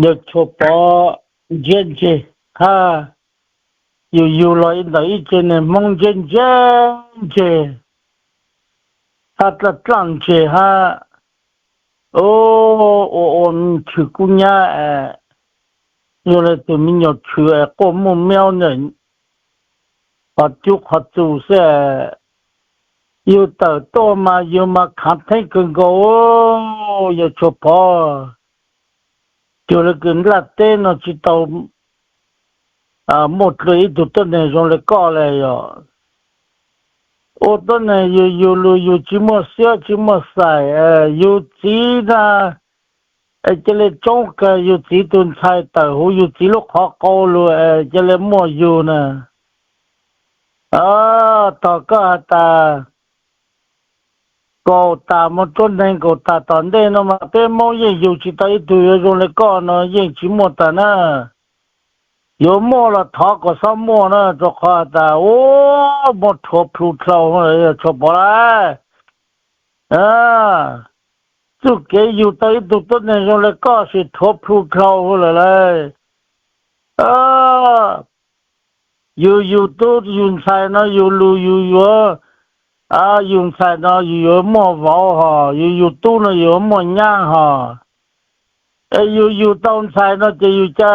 Yawg Tshuas Pov ntsia ntseg hab, yug yug los ntawm ib tse neeg Hmoob ntsia ntsia ntseg hab dlaaj dlaaj ntseg hab, ua ua tshwm kub nyab es zoo le tug me nyuam tshwm es quaj muaj miab ntawm qhov cub qhov txus xwb. Yug tawm tuaj mas yug mas khaav theeb kawg nkaus, yawg Tshuas Pov. Cuag le kws nplaj teb no tsis tau muaj dlua ib tug tuab neeg zoo le koj le yog. Ua tuab neeg yug yug lug yug tsis muaj siab tsis muaj xais, yug txiv na, es ca le tsoob kag yug txiv tug ntxhais tawm huv yug txiv lub qhov qau lug es ca le muaj yug na. Tog koj has tas kaum tas moog tsuab neeg kaum tas tom ntej no mas peb Moob yeej yug tsis tau ib tug yuav zoo le koj no yeej tsis muaj tas na. Yuav muaj los thov kom xob muaj na, rua qhov has tas ua muaj rhuav plhu dlhau, yawg Tshuas Pov lauj. Txuj kev yug tau ib tug tuab neeg zoo le koj sis rhuav plhu dlhau lawm lauj. Yug yug tub yug ntxhais no yug lug yug yuav, yug ntxhais no yug yuav muaj vauv hos, yug yug tub no yug yuav muaj nyab hos. Es yug yug tau ntxhais no ces yug ca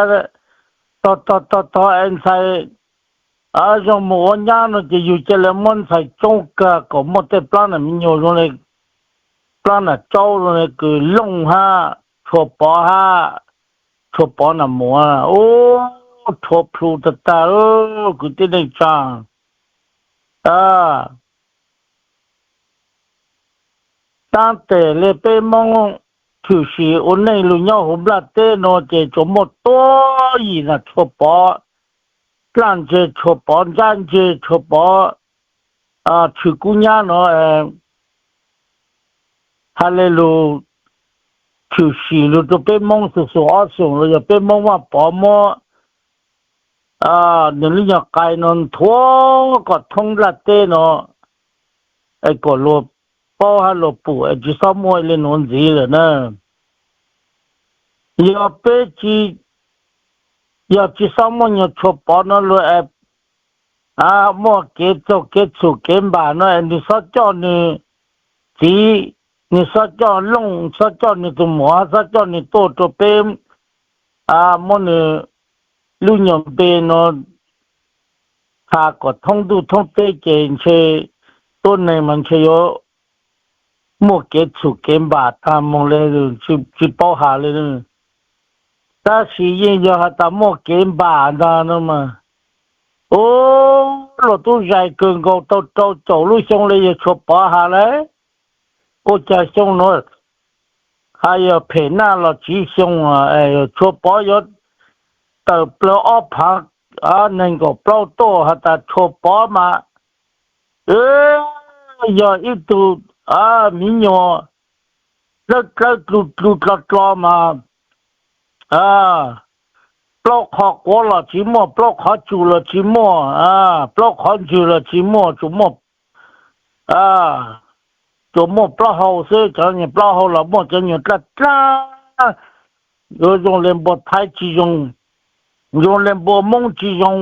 tog tog tog tog es ntxhais zoo mus ua nyab no ces yug ca le muab ntxhais tsoob kag kom muaj tej plaub nam me nyuam zoo le plaub nam tsaub zoo le kws Looj hab Tshuas Pov hab Tshuas Pov nam muam. Ub, rhuav plhu tag tag kwv tij neej tsaa. Taab tes le peb Moob tshwm sim ua neej lug nyob huv nplaj teb no ces tsuas muaj tuab yim na Tshuas Pov dlaaj ntseg, Tshuas Pov ntsab ntseg, Tshuas Pov tshwm kub nyab no has le lug tshwm sim lug rua peb Moob xu xu ob xoom los yog peb Moob Vaj Pov muab nws lub nyuag qai no nthuav kom thoob nplaj teb no es kom luag paub hab luag pum es tsis xob muaj le nuav ntxiv lawm na. Yog peb tsis, yog tsis xob muaj nyuag Tshuas Pov no luag muaj kev txaug kev txhum kev npam no es nws xob coj nws txiv, nws xob coj Looj, xob coj nws tus muam, xob coj nws tuaj rua peb muab nws lub nyuag npe no has kom thoob ntuj thoob teb ces ntshe tuab neeg mas ntshe yuav muaj kev txhum kev npam tag moog le, tsis paub has le. Tab sis yeej yog has tas muaj kev npam ntag no mas. Ub, luag tub zais kawg nkaus tau rau caum lub xyoo le yawg Tshuas Pov has lawm. Ua cas xyoo nuav has yog phem naj los tsiv xyoo, Tshuas Pov yuav tawm plawg ob phaav neeg nkaum plaub tuaj has tas Tshuas Pov mas yog ib tug miv nyuas dlawb dlawb dlu dlu dlo dlo mas plaub qhov quav los tsis muaj, plaub qhov tsum los tsis muaj, plaub qhov ntswg los tsis muaj, tsuas muaj, tsuas muaj plaub hau xwb. Cov nyuag plaub hau los muaj cov nyuag dlaj dlaj, yuav zoo le npua Thaib tsis zoo, zoo le npua Moob tsis zoo.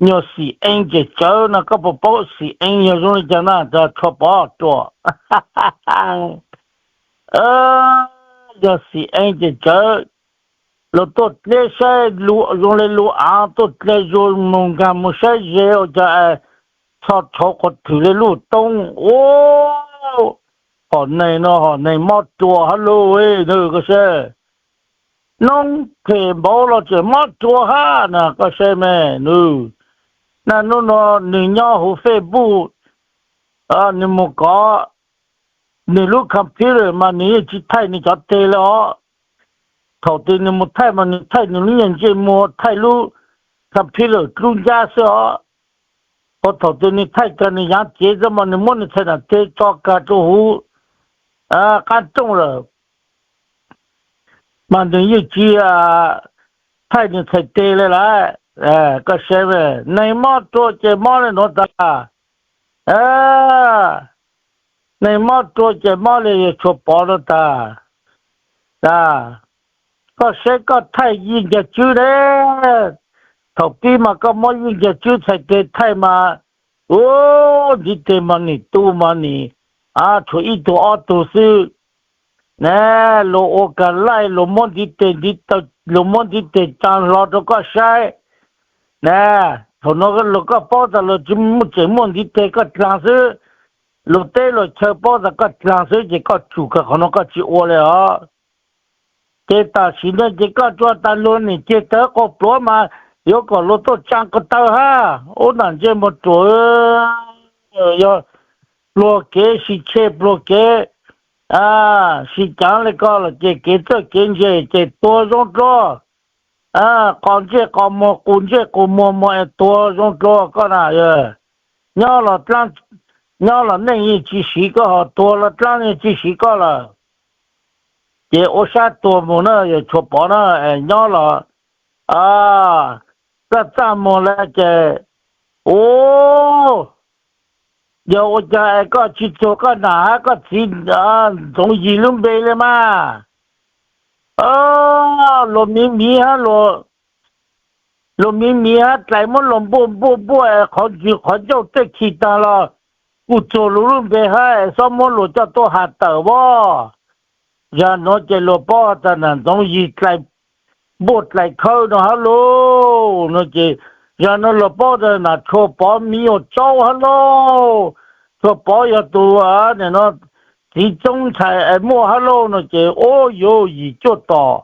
Nyuag xim ee ces tsawv no, koj puas paub xim ee yog zoo li cas na? Tshuas Pov ruam. Yog xim ee ces tsawv, luag tuaj dleb saib zoo le lub av, tuaj dleb zoo moog nkaag moog saib ze ua cas txho tshauv qhov twg le lub toob. Ub, hom neeg no hom neeg mob ruas hab lauj, koj saib. Noob phem npaum los tseem mob ruas hab na, koj saib me nws. Naj nub no nws nyob huv Facebook, nws mus kov nws lub computer mas nws yeej tsis thaij nws cov teg le os. Thaum twg nws mus thaij mas nws thaij nws lub nyuag ntsej muag, thaij lub computer lub ncab xwb os. Ua thaum twg nws thaij kag nws yaav cev xwb mas nws muab nws txhais nam teg tso kag rua huv qab rooj lawm, mas nws yeej tsis thaij nws txhais teg le lawm. Koj saib, neeg mob ruas ces mob le nuav tag. Neeg mob ruas ces mob le yawg Tshuas Pov nuav tag. A, koj saib koj thaij yij ncaag tswb ne. Thaum pib mas koj muab yij ncaag tswb txhais tes thaij mas, u, ntiv tes mas nim tu mas nim tshuav ib tug ob tug xwb. Ne, luag ua kag laij, luag muab ntiv tes, luag muab ntiv tes tsa hlo rau koj saib. Ne, thaum no luag koj paub tas luag tsis muaj, tseem muaj ntiv tes koj dlaag xwb, luag teb luag chaw paub tas koj dlaag xwb ces koj tsum kawg qhov no koj tsis ua li os. Ces tam sim no ces koj tsuas tas luag nim ceg tawv qaug pluav mas yuav kom luag tuaj tsaa ko taw hab. Ub, nam ntsej muag ruam, yog pluag kev sib tshe pluag kev, sib caav le ko los ces kev txawj kev ntse ces tuag zoo dlua. Qos ntsej qos muag, qus ntsej qus muag, muag es tuag zoo dlua koj na. Nyob los, nyob los neej yeej tsis siv koj, ho tuag los dlaab yeej tsis siv koj lawm. Ces ua sab tuag mus na, yawg Tshuav Pov na, es nyob los txaj txaj muag lawm ces, u, yog ua cas es koj tsis txuag koj nam hab koj txiv Ntxoov Yig lub npe li mas? Luag miv miv hab, luag miv miv hab dlais muab luag npuaj npuaj npuaj es qhov ntswg qhov ncauj tej khi taag los kuj txuag luag lub npe hab es xob muab luag coj tuaj has tawm as. Zag nuav ces luag paub tas nam Ntxoov Yig dlais npuaj dlais khawb no hab lauj. No ces zag nuav luag paub tas nam Tshuav Pov miv yuav tsaub hab lauj. Tshuav Pov yog tus nim no txiv txoob ntxhais es muaj hab lauj no ces, u, yuav yim cuaj tom.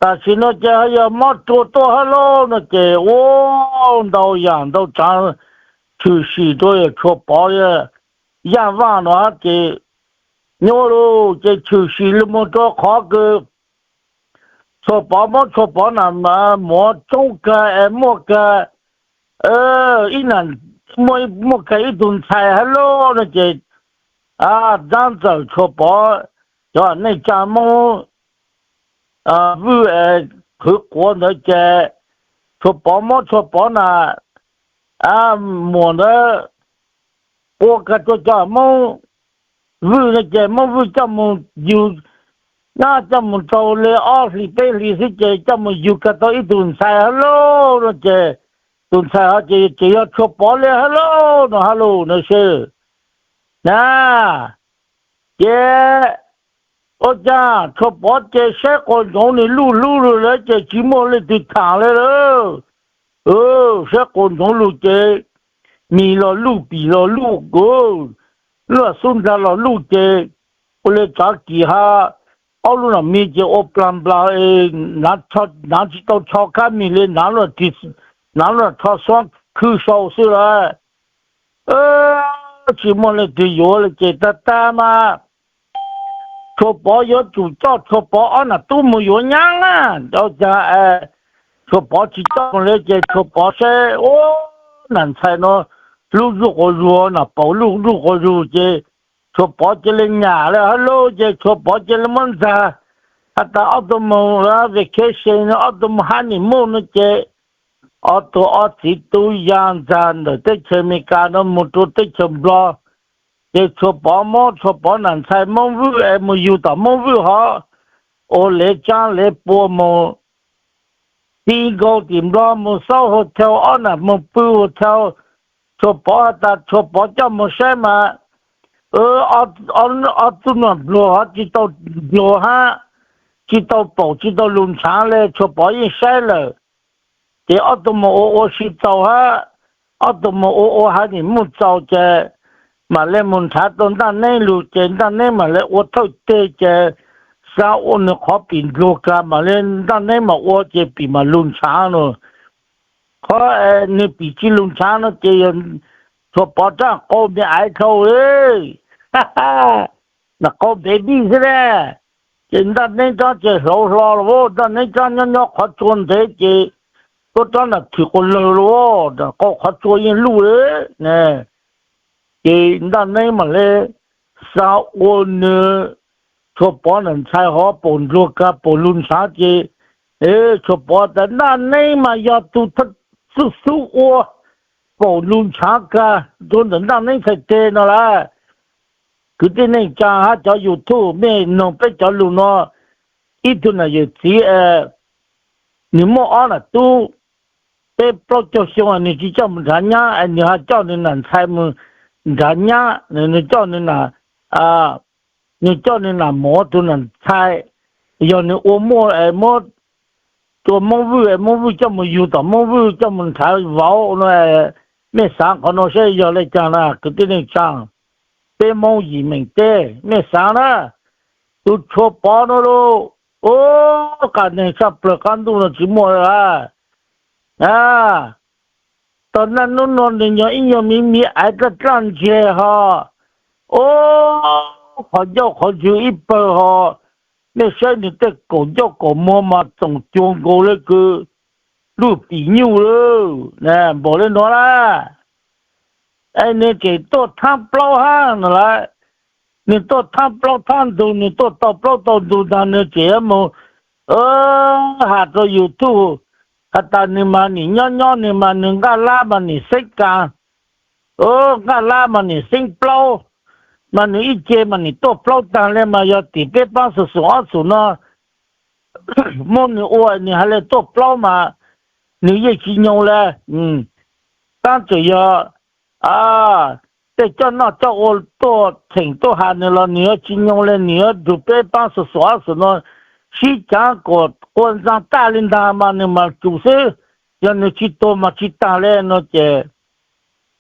Tam sim no ces yog mob rua tuaj hab lauj no ces, u, ntau yam ntau tsaav tshwm sim rua yawg Tshuav Pov Yaaj Vaaj no hab ces, nyuaj lauj ces tshwm sim lug moog rua qhov kws Tshuav Pov mob Tshuav Pov nam muav tsaub kag es muaj kag, ib nam, muaj kag ib tug ntxhais hab lauj no ces, dlaab ntxawm Tshuav Pov cov neej tsaa Moob Vwj es qhwv quav ntawd ces Tshuav Pov mob Tshuav Pov nam muam ntawd ua kag rua cov Moob Vwj no ces Moob Vwj coj mus yug, nab coj mus rau le ob hlis peb hlis xwb ces coj mus yug kag tau ib tug ntxhais hab lauj no ces, tus ntxhais hov ces tseem yog Tshuav Pov le hab lauj no hab lauj no seb. Na, ces ua caag Tshuav Pov ces saib quas ntsoov nwg luj hlub lug lawm ces tsis muaj leej twg thaam le lawm. Saib quas ntsoov lug ces mis los luj, pim los luj, luj xub nrag los luj ces ua le tsav kis hab, ob lub nam mis ces ua plaag nplaag, naav tsis tau tsho kab mis le, naav lub tsho xuab khwb sau xwb lawm. Tsis muaj leej twg yuav le ces tag tag mas Tshuav Pov yuav tsum coj Tshuav Pov ob nam tub mus yuav nyab na. Ua caag Tshuav Pov tsis coj mus le ces Tshuav Pov saib ua nam ntxhais no lub zuj quas zug, nam paum lub zuj quas zug ces Tshuav Pov cia li nyam le hab lauj ces Tshuav Pov cia li muab ntxag has tas ob tug mus vacation, ob tug mus honeymoon no ces ob tug ob txiv tub ya ntxag ntawm teb chaws Amelikas no mus rua teb chaws Nplog. Ces Tshuav Pov mob Tshuav Pov nam ntxhais Moob Vwj es mus yug tom Moob Vwj hov, ua lev tsaab lev pua mus, tib nkaus tim Nplog mus xauj hotel, ob nam mus pw hotel. Tshuav Pov has tas Tshuav Pov coj mus saib mas ob tug nam pluag hov tsis tau pluag hab, tsis tau paum tsis tau lug ntshaav le, Tshuav Pov yeej saib lawm. Ces ob tug mus ua ua si txaus hab, ob tug mus ua ua honeymoon txaus ces mam le mus ntshaav tau Ntaj Neeb lug ces Ntaj Neeb mam le ua thawj teg ces xaav ua nwg qhov pim ndluag kag mam le Ntaj Neeb mam ua ces pim mam lug ntshaav no. Qhov nwg pim tsis lug ntshaav no ces yog Tshuav Pov rab qau me aiv dhau le, nam qau baby xwb le. Ces Ntaj Neeb rab ces hlauv hlo lawm, Ntaj Neeb rab nyob nyob qhov tsua ntev ces tuab rab nam thwm quas lawg lawm, nam qau qhov tsua yeej luj le. Ces Ntaj Neeb mam le xaav ua nwg Tshuav Pov nam ntxhais hov paum ndluag kag paum lug ntshaav ces Tshuav Pov tas Ntaj Neeb mas yog tug xub xub ua paum lug ntshaav kag rua ntawm Ntaj Neeb txhais teg no lawm. Kwv tij neej tsaa hab cov YouTube mej noog peb cov lug no, ib tug nam yawm txiv, nws muaj ob nam tub, peb plaub caug xyoo, nws tsis coj mus nrad nyab, nws ho coj nws nam ntxhais mus nrad nyab, nws coj nws nam, nws coj nws nam mov tus nam ntxhais, yog nws ua muaj, ua Moob Vwj, Moob Vwj coj mus yug tom Moob Vwj coj mus nrhav vauv no. Mej xaav qhov no saib yog le caag na kwv tij neej tsaa, peb Moob yim meem teb mej xaav na. Tus Tshuas Pov no lauj, ub, qas neeg tshaj plawg qab ntuj no tsis muaj lawm. Tog naj nub no nws nyog ib nyuag miv miv aiv dlaj dlaj ntseg ho, ub, qhov ncauj qhov ntswg ib pawg ho. Mej saib nws tej kaum ncauj kaum muag mas txoom cuag nkaus le kws lub pim nyuj lawm, npaum le nuav lawm. Es nws tseem tuaj thaab plaub hab no lawm. Nws tuaj thaab plaub thaab ntug, nws tuaj tau plaub tau ntug ntag, nws tseem yuav mus has rau YouTube has tas nws mas nim nyob nyob nws mas nws nqaj lab mas nim xeeb kas, nqaj lab mas nim xeeb plaub, mas nws ib ce mas nim tuaj plaub taag le mas yog tim peb paab xum xum ob xum no muab nws ua nws has le tuaj plaub mas nws yeej tsis nyoo le. Tab tseem yog tej coj noj coj ua tuaj cheem tuaj has nws los nws yuav tsis nyoo le, nws yuav nrug peb paab xum xum ob xum no sib caav kom quas ntxaa taj le ntaag mas nws mas tsum xwb, yog nws tsis tuag mas tsis taag le no ces.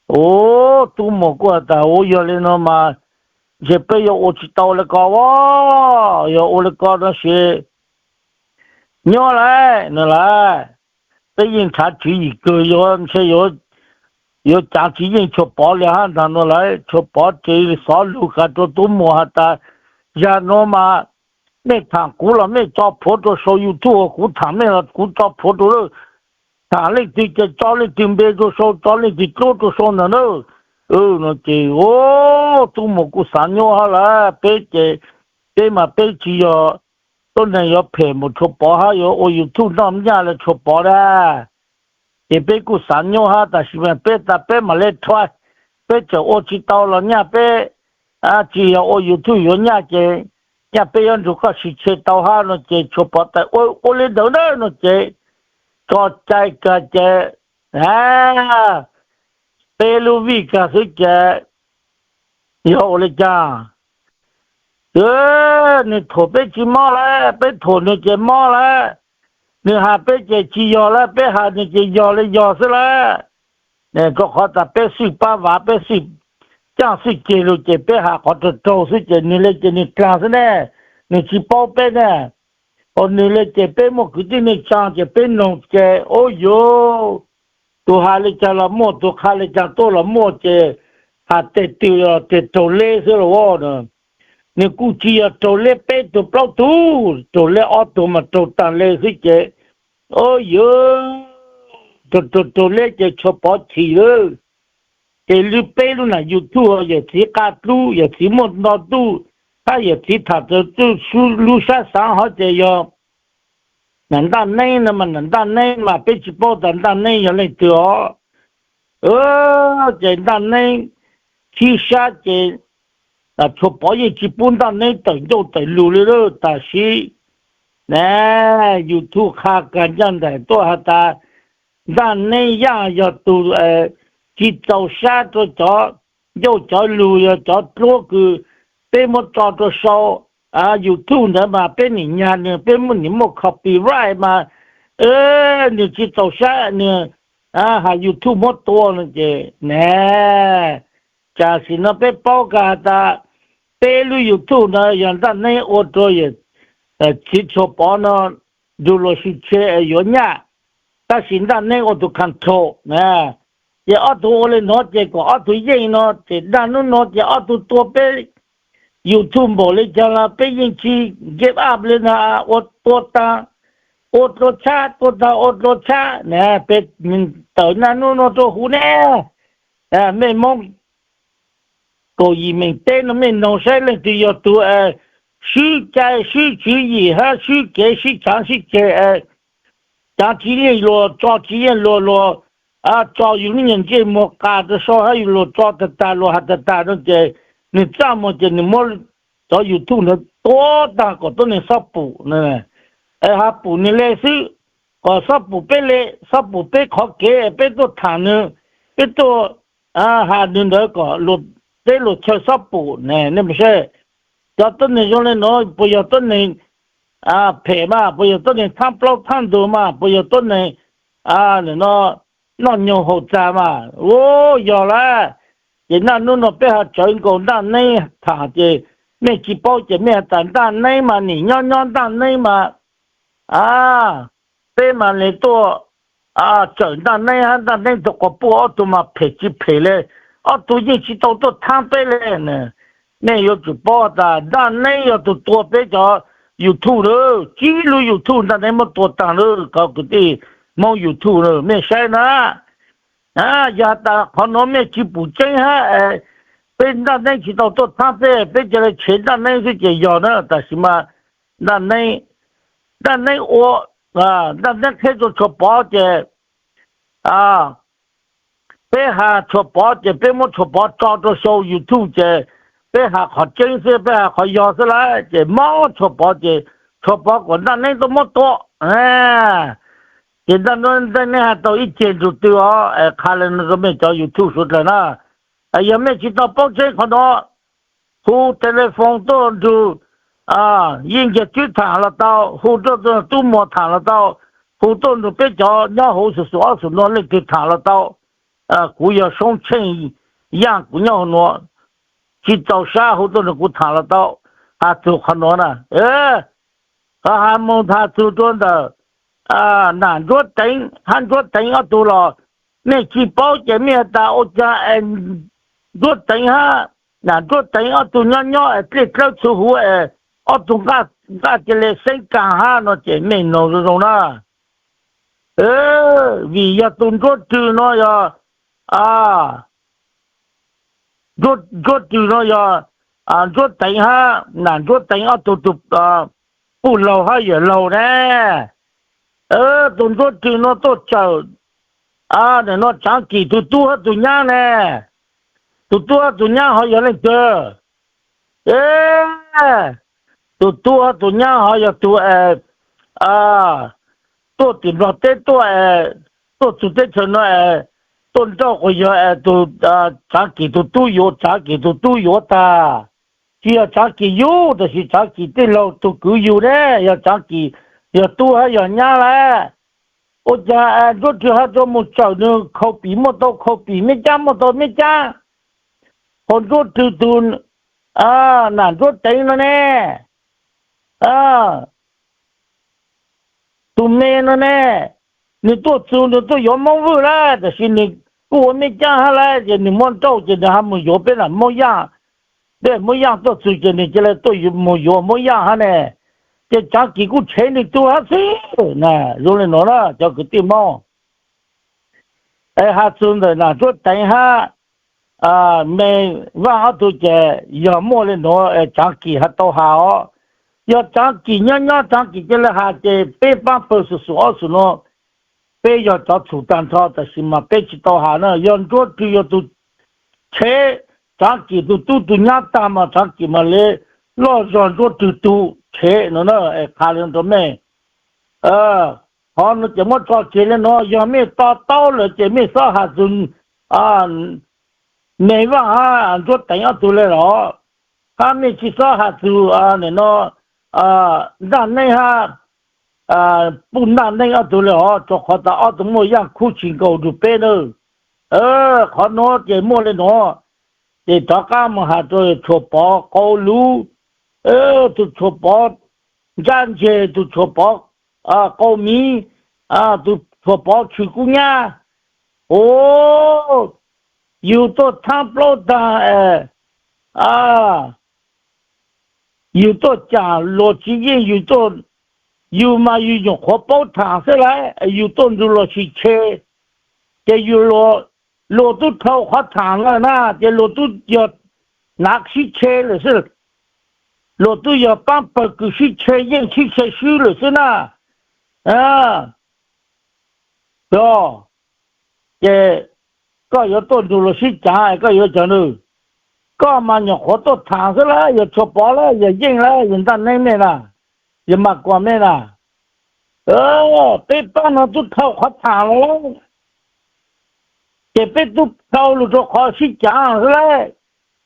Ub, tub muam kuj has tas ua yog le no mas ntshe peb yuav ua tsis tau le ko, yog ua le ko no ces nyob lawm no lawm. Peb yeej nrhav tswv yim kawg, yuav ntshe yuav caav tsis yeej Tshuas Pov li hab ntag no lawm. Tshuas Pov ces xov lug kag rua tub muam has tas, yam no mas mej thaam kuv los mej tso plhuav rua sau YouTube, kuv thaam mej los kuv tso plhuav rua, thaam leej twg ces tso leej twg npe rua sau, tso leej twg dluab rua sau ntag na. No ces tub muam kuj xaav nyob hab lawm, peb ces peb mas peb tsis yog tuab neeg yuav phem mus Tshuas Pov hab yuav ua YouTube noj nyaj le Tshuas Pov na. Ces peb kuj xaav nyob hab, tab sis mas peb tas peb mam le rhuav, peb tseem ua tsis tau los nyaj peb tsis yog ua YouTube yuav nyaj ces nyaj peb yuav nrug koj sim tshe tau hab no ces Tshuas Pov tas ua li ntawd na no ces tso cai kag ces peb lub vij kag xwb ces yog ua li cas. Nws thuam peb tsis mob lawm, peb thuam nws ces mob lawm. Nws has peb ces tsis yog lawm, peb has nws ces yog li yog xwb lawm. Rua qhov tas peb xwj pab vav, peb xwj caaj xwj ceg lug ces peb has qhov raug raug xwb ces nws le ces nws dlaag xwb ne, nws tsis paub peb ne. Nws le ces peb muaj kwv tij neej tsaa ces peb noog ces ub yuv, tus has le caag los muaj, tus qha le caag tuaj los muaj ces has tes twg los tes raug le xwb los. Nws kuj tsis yog raug le peb tug plaub tug, raug le ob tug mas raug taag le xwb ces ub yuv, raug raug le ces Tshuas Pov chim lawm. Ces lub peb lub nam YouTube yawm txiv qab dlub, yawm txiv muaj nto ntuj, hab yawm txiv thaam lub sab xaav hov ces yog nam ntaj neeb no mas, nam ntaj neeb mas peb tsis paub tas ntaj neeb yog leej twg os. Ces ntaj neeb sib sab ces Tshuas Pov yeej tsis pub ntaj neeb tawm ncauj tawm lug li lawm, tab sis ne YouTube qha kag ncaj nraim tuaj has tas ntaj neeb yaj yog tug tsis txaus sab rua cov ncauj cov lug, yog cov dluab kws peb muab tso rua sau YouTube ntawd mas peb nim nyag nws, peb muaj nim muaj copyright mas nws tsis txaus sab nws has YouTube muab tua no ces ne. Tam sim no peb paub kag has tas peb lub YouTube ntawd yog ntaj neeb ua rua yawm txiv Tshuas Pov no nrug luas sim tshe yuav nyaj, tab sis ntaj neeb ua tus control na. Ces ob tug ua le nuav ces kom ob tug yeej no ces ntaj nub no ces ob tug tua peb YouTube npaum le caag los peb yeej tsis give up li na, ua tua taag ua dlua tshab, tua taag ua dlua tshab na. Peb tawm ntaj nub no rua huv ne, mej Moob kaum yim meem teb no mej noog saib leej twg yog tug swb cai swb tswv yim hab swb kev sib tsaav sib ceg, caav tsis yeej luas tso tsis yeej luas, luas tso yus lub nyuag ntsej muag qas rua sau hab yus luas tso tag tag luas has tag tag no ces nws txaj muag ces nws muab cov YouTube ntawd tua taag kom tuab neeg xob pum na. ha pum nws le xwb, kom xob pum peb le, xob pum peb qhov kev peb tuaj tham nws, peb tuaj has nws ntawd kom peb luag chaw xob pum ne. Nej saib, cov tuab neeg zoo li no puas yog tuab neeg phem mas, puas yog tuab neeg thaab plaub thaab ntug mas, puas yog tuab neeg no noj nyoog haus txag mas? Ua yog lawm. Ces naj hnub no peb ho tsawv nkaus Ntaj Neeb tham ces mej tsis paub ces mej has tas Ntaj Neeb mas nim nyob nyob Ntaj Neeb mas, a, peb mas le tuaj tsawm Ntaj Neeb hab Ntaj Neeb tug quas puj ob tug mas phem tsis phem le, ob tug yeej tsis tau tuaj thaab peb le. Mej yuav tsum paub tas Ntaj Neeb yog tug tua peb cov YouTube lawm, tsib lub YouTube Ntaj Neeb muab tua taag lawm, cov kwv tij Moob YouTube lawm, mej saib na. Yog has tas qhov nuav mej tsis pum tseeb hab, peb Ntaj Neeb tsis tau tuaj thaab peb, peb ca le tshev Ntaj Neeb xwb ces yog na, tab sis mas Ntaj Neeb, Ntaj Neeb ua, Ntaj Neeb qheb rua Tshuas Pov ces peb has Tshuas Pov ces peb muab Tshuas Pov tso rua sau YouTube ces peb has qhov tseeb xwb, peb has qhov yog xwb lawm ces mob Tshuas Pov ces Tshuas Pov kom Ntaj Neeb tuaj muab tua. Ces Ntaj Neeb has tau ib ce nrug twg os, qha le nuav rua mej cov YouTube suav dlawg na. Yog mej tsis tau paub tseeb qhov nuav, hu telephone tuaj nrug Yeej Nkiag Tswb tham los tau, hu tuaj Tub Muas tham los tau, hu tuaj nrug peb cov nyob huv xum xum ob xum nuav leej twg tham los tau. Kuv yog Soob Tsheej Yaaj, kuv nyob huv nuav, tsis txaus sab, hu tuaj nrug kuv tham los tau. Has txug qhov nuav na, has moog has txug rua ntawm Nam Ntsuab Teev hab Ntsuab Teev ob tug los, mej tsis paub ces mej has tas ua caag es Ntsuab Teev hab Nam Ntsuab Teev ob tug nyob nyob es dlej dlawb txhua huv es ob tug nqaj cia le xeeb kaag hab no ces mej noog zoo zoo na. Vim yog tug Ntsuab Rwg no yog, Ntsuab Rwg no yog Ntsuab Teev hab Nam Ntsuab Teev ob tug tug puj laug hab yawm laug ne. Tug Ntsuab Rwg no tuaj tsawm, nim no Tsaav Kim tug tub hab tug nyab ne. Tug tub hab tug nyab ho yog leej twg? Tug tub hab tug nyab ho yog tug es tuaj tim Nplog teb tuaj es, tuaj txug teb chaws no es tuaj nrauj quas yawg es tug Tsaav Kim tug tub yuav, Tsaav Kim tug tub yuav tag. Tsis yog Tsaav Kim yug, tab sis Tsaav Kim tij laug tug kwv yug ne, yog Tsaav Kim yog tub hab yog nyab lawm. Ua caag Ntsuab Rwg ho rua moog tsawm nwg khau pim muaj tau khau pim, meb cab muaj tau meb cab? Ho Ntsuab Rwg tug Nam Ntsuab Teev no ne, tug me no ne, nwg tuaj txug nwg tuaj yuav Moob Vwj lawm, tab sis nwg kuj ua meb cab hab lawm, ces nwg muab nrauj ces nwg ho moog yuav peb nam Moob Yaaj, peb Moob Yaaj tuaj txug ces nwg ca le tuaj moog yuav Moob Yaaj hab ne. Ces Tsaav Kim kuj tshev nwg tug hab xwb na. Zoo le nuav na cov kwv tij Moob, es has txug ntawm Nam Ntsuab Teev hab Me Vaaj ob tug ces yog muaj le nuav Tsaav Kim has tau has os. Yog Tsaav Kim nyob nyob Tsaav Kim ca le has ces peb paab pawg xum xum ob xum nuav, peb yog cov txhum taag nrho, tab sis mas peb tsis tau has na. Yog Ntsuab Rwg yog tug tshev Tsaav Kim tug tub tug nyab tag mas Tsaav Kim mas le loj zog Ntsuab Rwg tug tshev no na. Es qha le rua mej, qhov nuav ces muab tso tseg le nuav, yog mej to taub lawm ces mej xob has txug Me Vaaj hab Ntsuab Teev ob tug le los, hab mej tsis xob has txug nim no Ntaj Neeb hab Puj Ntaj Neeb ob tug le os, rua qhov tas ob tug muaj yaaj khub tsis nkaus nrug peb na. Qhov nuav ces muaj le nuav, ces rov qab moog has rua Tshuas Pov qau lug, tug Tshuas Pov ntsab ntseg, tug Tshuas Pov qau miv, tug Tshuas Pov tshwm kub nyab. Os, yug tuaj thaab plaub taag es, yug tuaj caam luag tsis yeej, yug tuaj, yug mas yug nyuam qhuav paub thaam xwb lawm, yug tuaj nrug luag sib tshe, ces yug, luag tub dhau qhov thaam lawm na, ces luag tub yog nav sib tshe lawm xwb, luag tub yog paab pawg kws sib tshe, yeej sib tshe swb lawm xwb na. Yog, ces koj yuav tuaj nrug luag sib caav, koj yuav cov nws, koj mas nyuam qhuav tuaj thaam xwb lawm, yog Tshuas Pov lawm, yog Yeej lawm, yog Ntaj Neeb mej na, yog Mas Kuas mej na, Peb paab no tub dhau qhov tham lug, ces peb tub dhau lug rua qhov sib caav xwb lawm,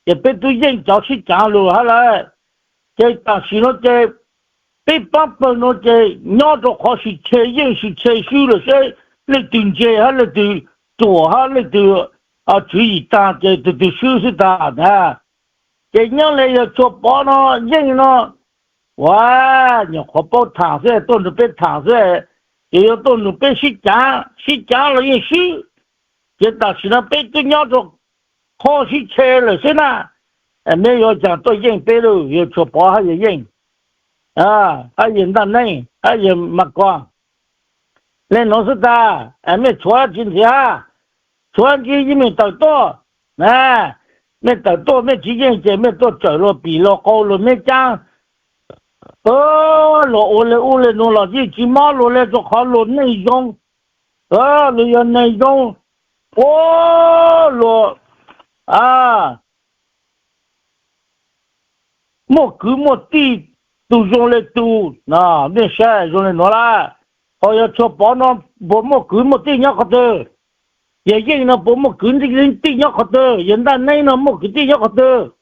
ces peb tub yeej cov sib caav lug hab lawm. Ces tam sim no ces peb paab pawg no ces nyob rua qhov sim tshe yeej sim tshe swb lawm seb leej twg ntse hab leej twg ruam hab leej twg tswv yim taag ces tug twg swb xwb taag na. Ces nyob le yawg Tshuas Pov no yeej no, ua, nyuam qhuav paub tham xwb, tuaj nrug peb tham xwb, ces yuav tuaj nrug peb sib caav, sib caav los yeej swb. Ces tam sim no peb tub nyob rua qhov sib tshe lawm xwb na, meb yuav caag tuaj yeej peb lawm, yawg Tshuas Pov hab yawg Yeej, hab yawg Ntaj Neeb hab yawg Mas Kos. Le nuav xwb tag, mej tshuav tsi ntxiv hab, tshuav ntxiv yeej mej tawm tuaj. Mej tawm tuaj, mej tsi yeej ces mej tuaj tsawm luag pim luag qau luag meb caab, luag ua le ub le nuav los yeej tsi mob luag le, rua qhov luag neeg zoo, luag yog neeg zoo, ua, luag muaj kwv muaj tij, tug zoo le tug, mej saib zoo le nuav lawm. Ho yawg Tshuas Pov no puas muaj kwv muaj tij nyob qhov twg? Yawg Yeej no puas muaj kwv tij nyob qhov twg? Yawg Ntaj Neeb no muaj kwv tij nyob qhov twg?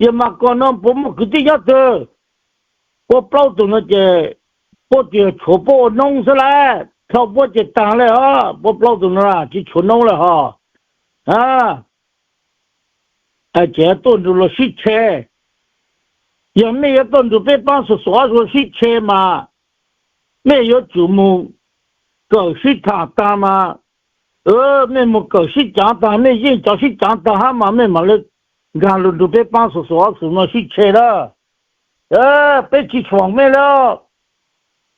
Yawg Mas Kos no puas muaj kwv tij nyob twg? Puab plaub tug no ces puab tsi tshuav puab ua noob xwb lawm, dlhau puab ces taag le hos, puab plaub tug no tsi tshuav noob lawm hos. Ces tuaj nrug luag sib tshe. Yog mej yuav tuaj nrug peb paab xuas xuas ob suas sib tshe mas mej yuav tsum mus kawm sib tham taag mas, mej mus kawm sib caav taag, mej yeej cov sib caav taag hab mas mej mam le nkaag lug nrug peb paab xuas xuas ob suas no sib tshe lawm. Peb tsi foom mej lawm,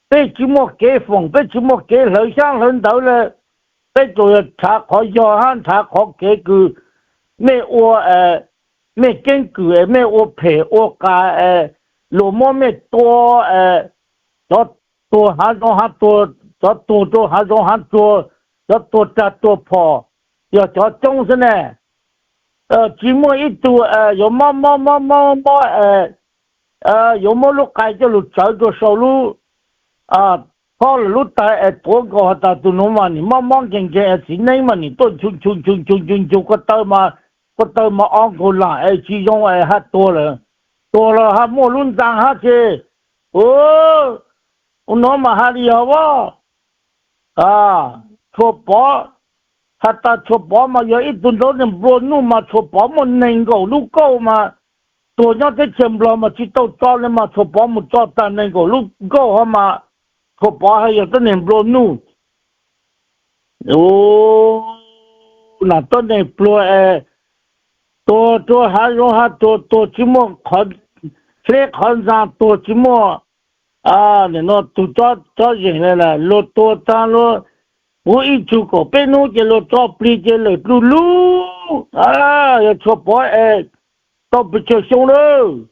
peb tsi muaj kev foom, peb tsi muaj kev hlawv xyaab hlawv ntawv le. Peb tsuas yog nrhav qhov yog hab nrhav qhov kev kws mej ua, mej keeb kwm es mej ua phem ua qas es luag muab mej tua, cov tuag hav zoov hav tsuag, cov tuag rua hav zoov hav tsuag, cov tuag rag tuag phom, yog cov coob xwb ne. Tsi muaj ib tug yuav mob mob mob mob mob, yuav muab lub qai coj lug tsawv rua sau lub khob lawm lub taw es tuav nkaus has tas tug nuav mas nim mob mob nkeeg nkeeg es txiv neeb mas nim tuaj nchu nchu nchu nchu nchu nchu ko taw mas, ko taw mas o nkaus lam es tsi zoo es hab tuag lawm, tuag los hab muaj lub ntxaa hab ces, ua, ua nuav mas has li yog a, Tshuas Pov, has tas Tshuas Pov mas yog ib tug nraug neeg nplua nuj mas Tshuas Pov muaj neeg nkaum lub kauj mas, tuag nyob teb chaws Nplog mas tsi tau tso le mas Tshuas Pov mus tso tag neeg nkaum lub nkauj hov mas Tshuas Pov hab yog tuab neeg nplua nuj. Lam tuab neeg pluag es tuag rua hav zoov hav tsuag, tuag tsi muaj hleb qhov ntxaa, tuag tsi muaj, nim no tug tsob zeem le lawm, luag tuag taag luag puv ib tsug kaum peb nub ces luag tso plig ces lawm dlub lub. Yog Tshuas Pov es tau pes tsawg xyoo lawm?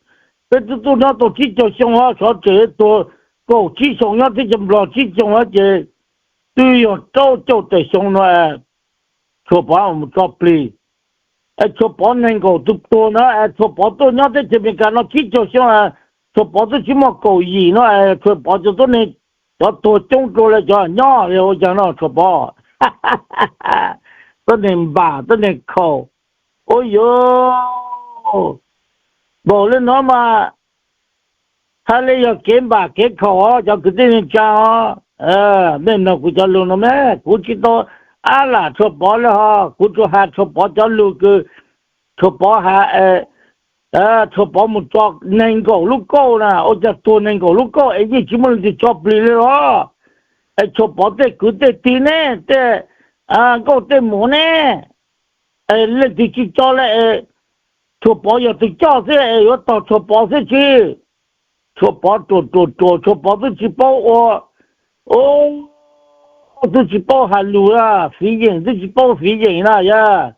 Peb tub tub nyob tau tsib caug xyoo hov, xyov tseem tuag kaum tsib xyoo nyob teb chaws Nplog tsib xyoo hov ces twb yog rau caum tawm xyoo no Tshuas Pov mus tso plig. Es Tshuas Pov neeg nkaum tug tuag na es Tshuas Pov tuaj nyob teb chaws Amelikas no tsib caug xyoo, Tshuas Pov twb tsi muaj kaum yim no es Tshuas Pov cov tuab neeg, cov tuag coob dlua le cov nyob le ua caag no Tshuas Pov. Tuab neeg npam tuab neeg khaum. Ua yuav npaum le nuav mas has le yog kev npam kev khaum os cov kwv tij neej tsaa os. Mej noog kuv cov lug no mas kuv tsi tau ab lam Tshuas Pov le hos, kuv tsuas has Tshuas Pov cov lug kws Tshuas Pov has, Tshuas Pov mus tso neeg nkaum lub kauj na, ua caag tuag neeg nkaum lub kauj es yeej tsi muaj leej twg tso plig le los? Es Tshuas Pov tej kwv tej tij ne, tej nkauj tej muam ne, es leej twg tsi tso le es Tshuas Pov yog tug coj xwb es yuav tog Tshuas Pov xwb tsi. Tshuas Pov ruam ruam ruam, Tshuas Pov twb tsi paub ua, twb tsi paub has lug, fiv yeem twb tsi paub fiv yeem na yog.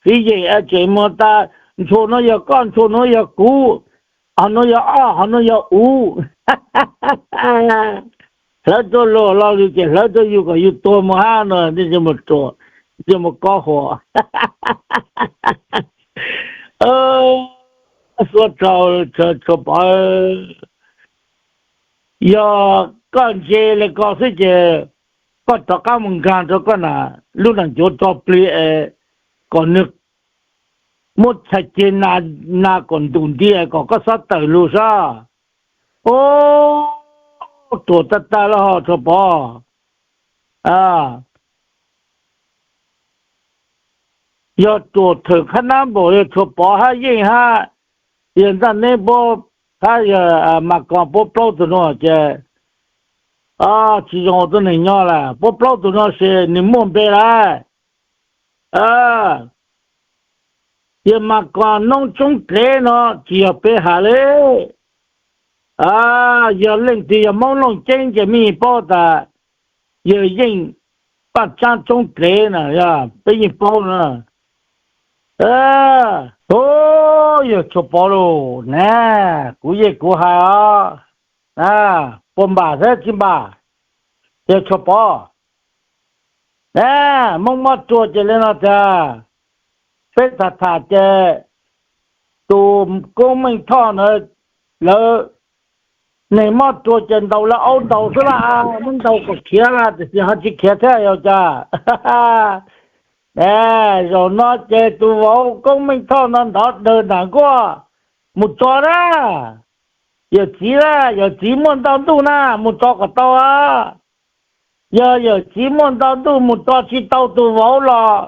Fiv yeem tseem muag tas, ntshua nuav yog koj, ntshua nuav yog kuv, hov nuav yog ob, hov nuav yog uv. Hlawv rua luag los lug ces hlawv rua yug kom yug tuag mus hab no, mus kob huam. Suav rau Tshuas Pov. Yog koj ntse li ko xwb ces koj rov qab mus nkag rau koj lub nam ncuav tso plig es kom nws muab txhais ceg nas kom ntus nti kom koj xob tawm lug sab. Ub, ruam tag tag lawm ho Tshuas Pov. Yog ruam thawm qhab nab npaum yog Tshuas Pov hab Yeej hab, yog Ntaj Neeb puab, hab yog Mas Koos puab plaub tug no ces tsis zoo ua tuab neeg nyob lawm. Puab plaub tug no ces nws muaj npe lawm. Yog Mas Koos Noob Tsoob Dlev no tsis yog peb has li. Yog leej twg yog Hmoob Looj Ceeb ces mej yeej paub tas yawg Yeej Paj Tsaab Tsoob Dlev na, peb yeej paub na. Ub, yawg Tshuas Pov lauj, na, kuv yeej kuv hais os, puas npam thiab tsis npam, yawg Tshuas Pov? Na, Hmoob Mob Rua ces li no tiag, peb tham tham ces tus Koob Meej Thoj na, lawv neeg Mob Rua ces ntaus lawv aub ntaus xwb laj, muab ntaus kom khiav lawm tiam sis ho tsis khiav thiab yog cas? Zaum no ces tus vauv Koob Meej Thoj no nrov dawg nram nkuaj mus tso na. Yawm txiv na, yawm txiv muaj nto ntuj na, mus tso kom tau. Yog yawm txiv muaj nto ntuj mus tso tsis tau tus vauv los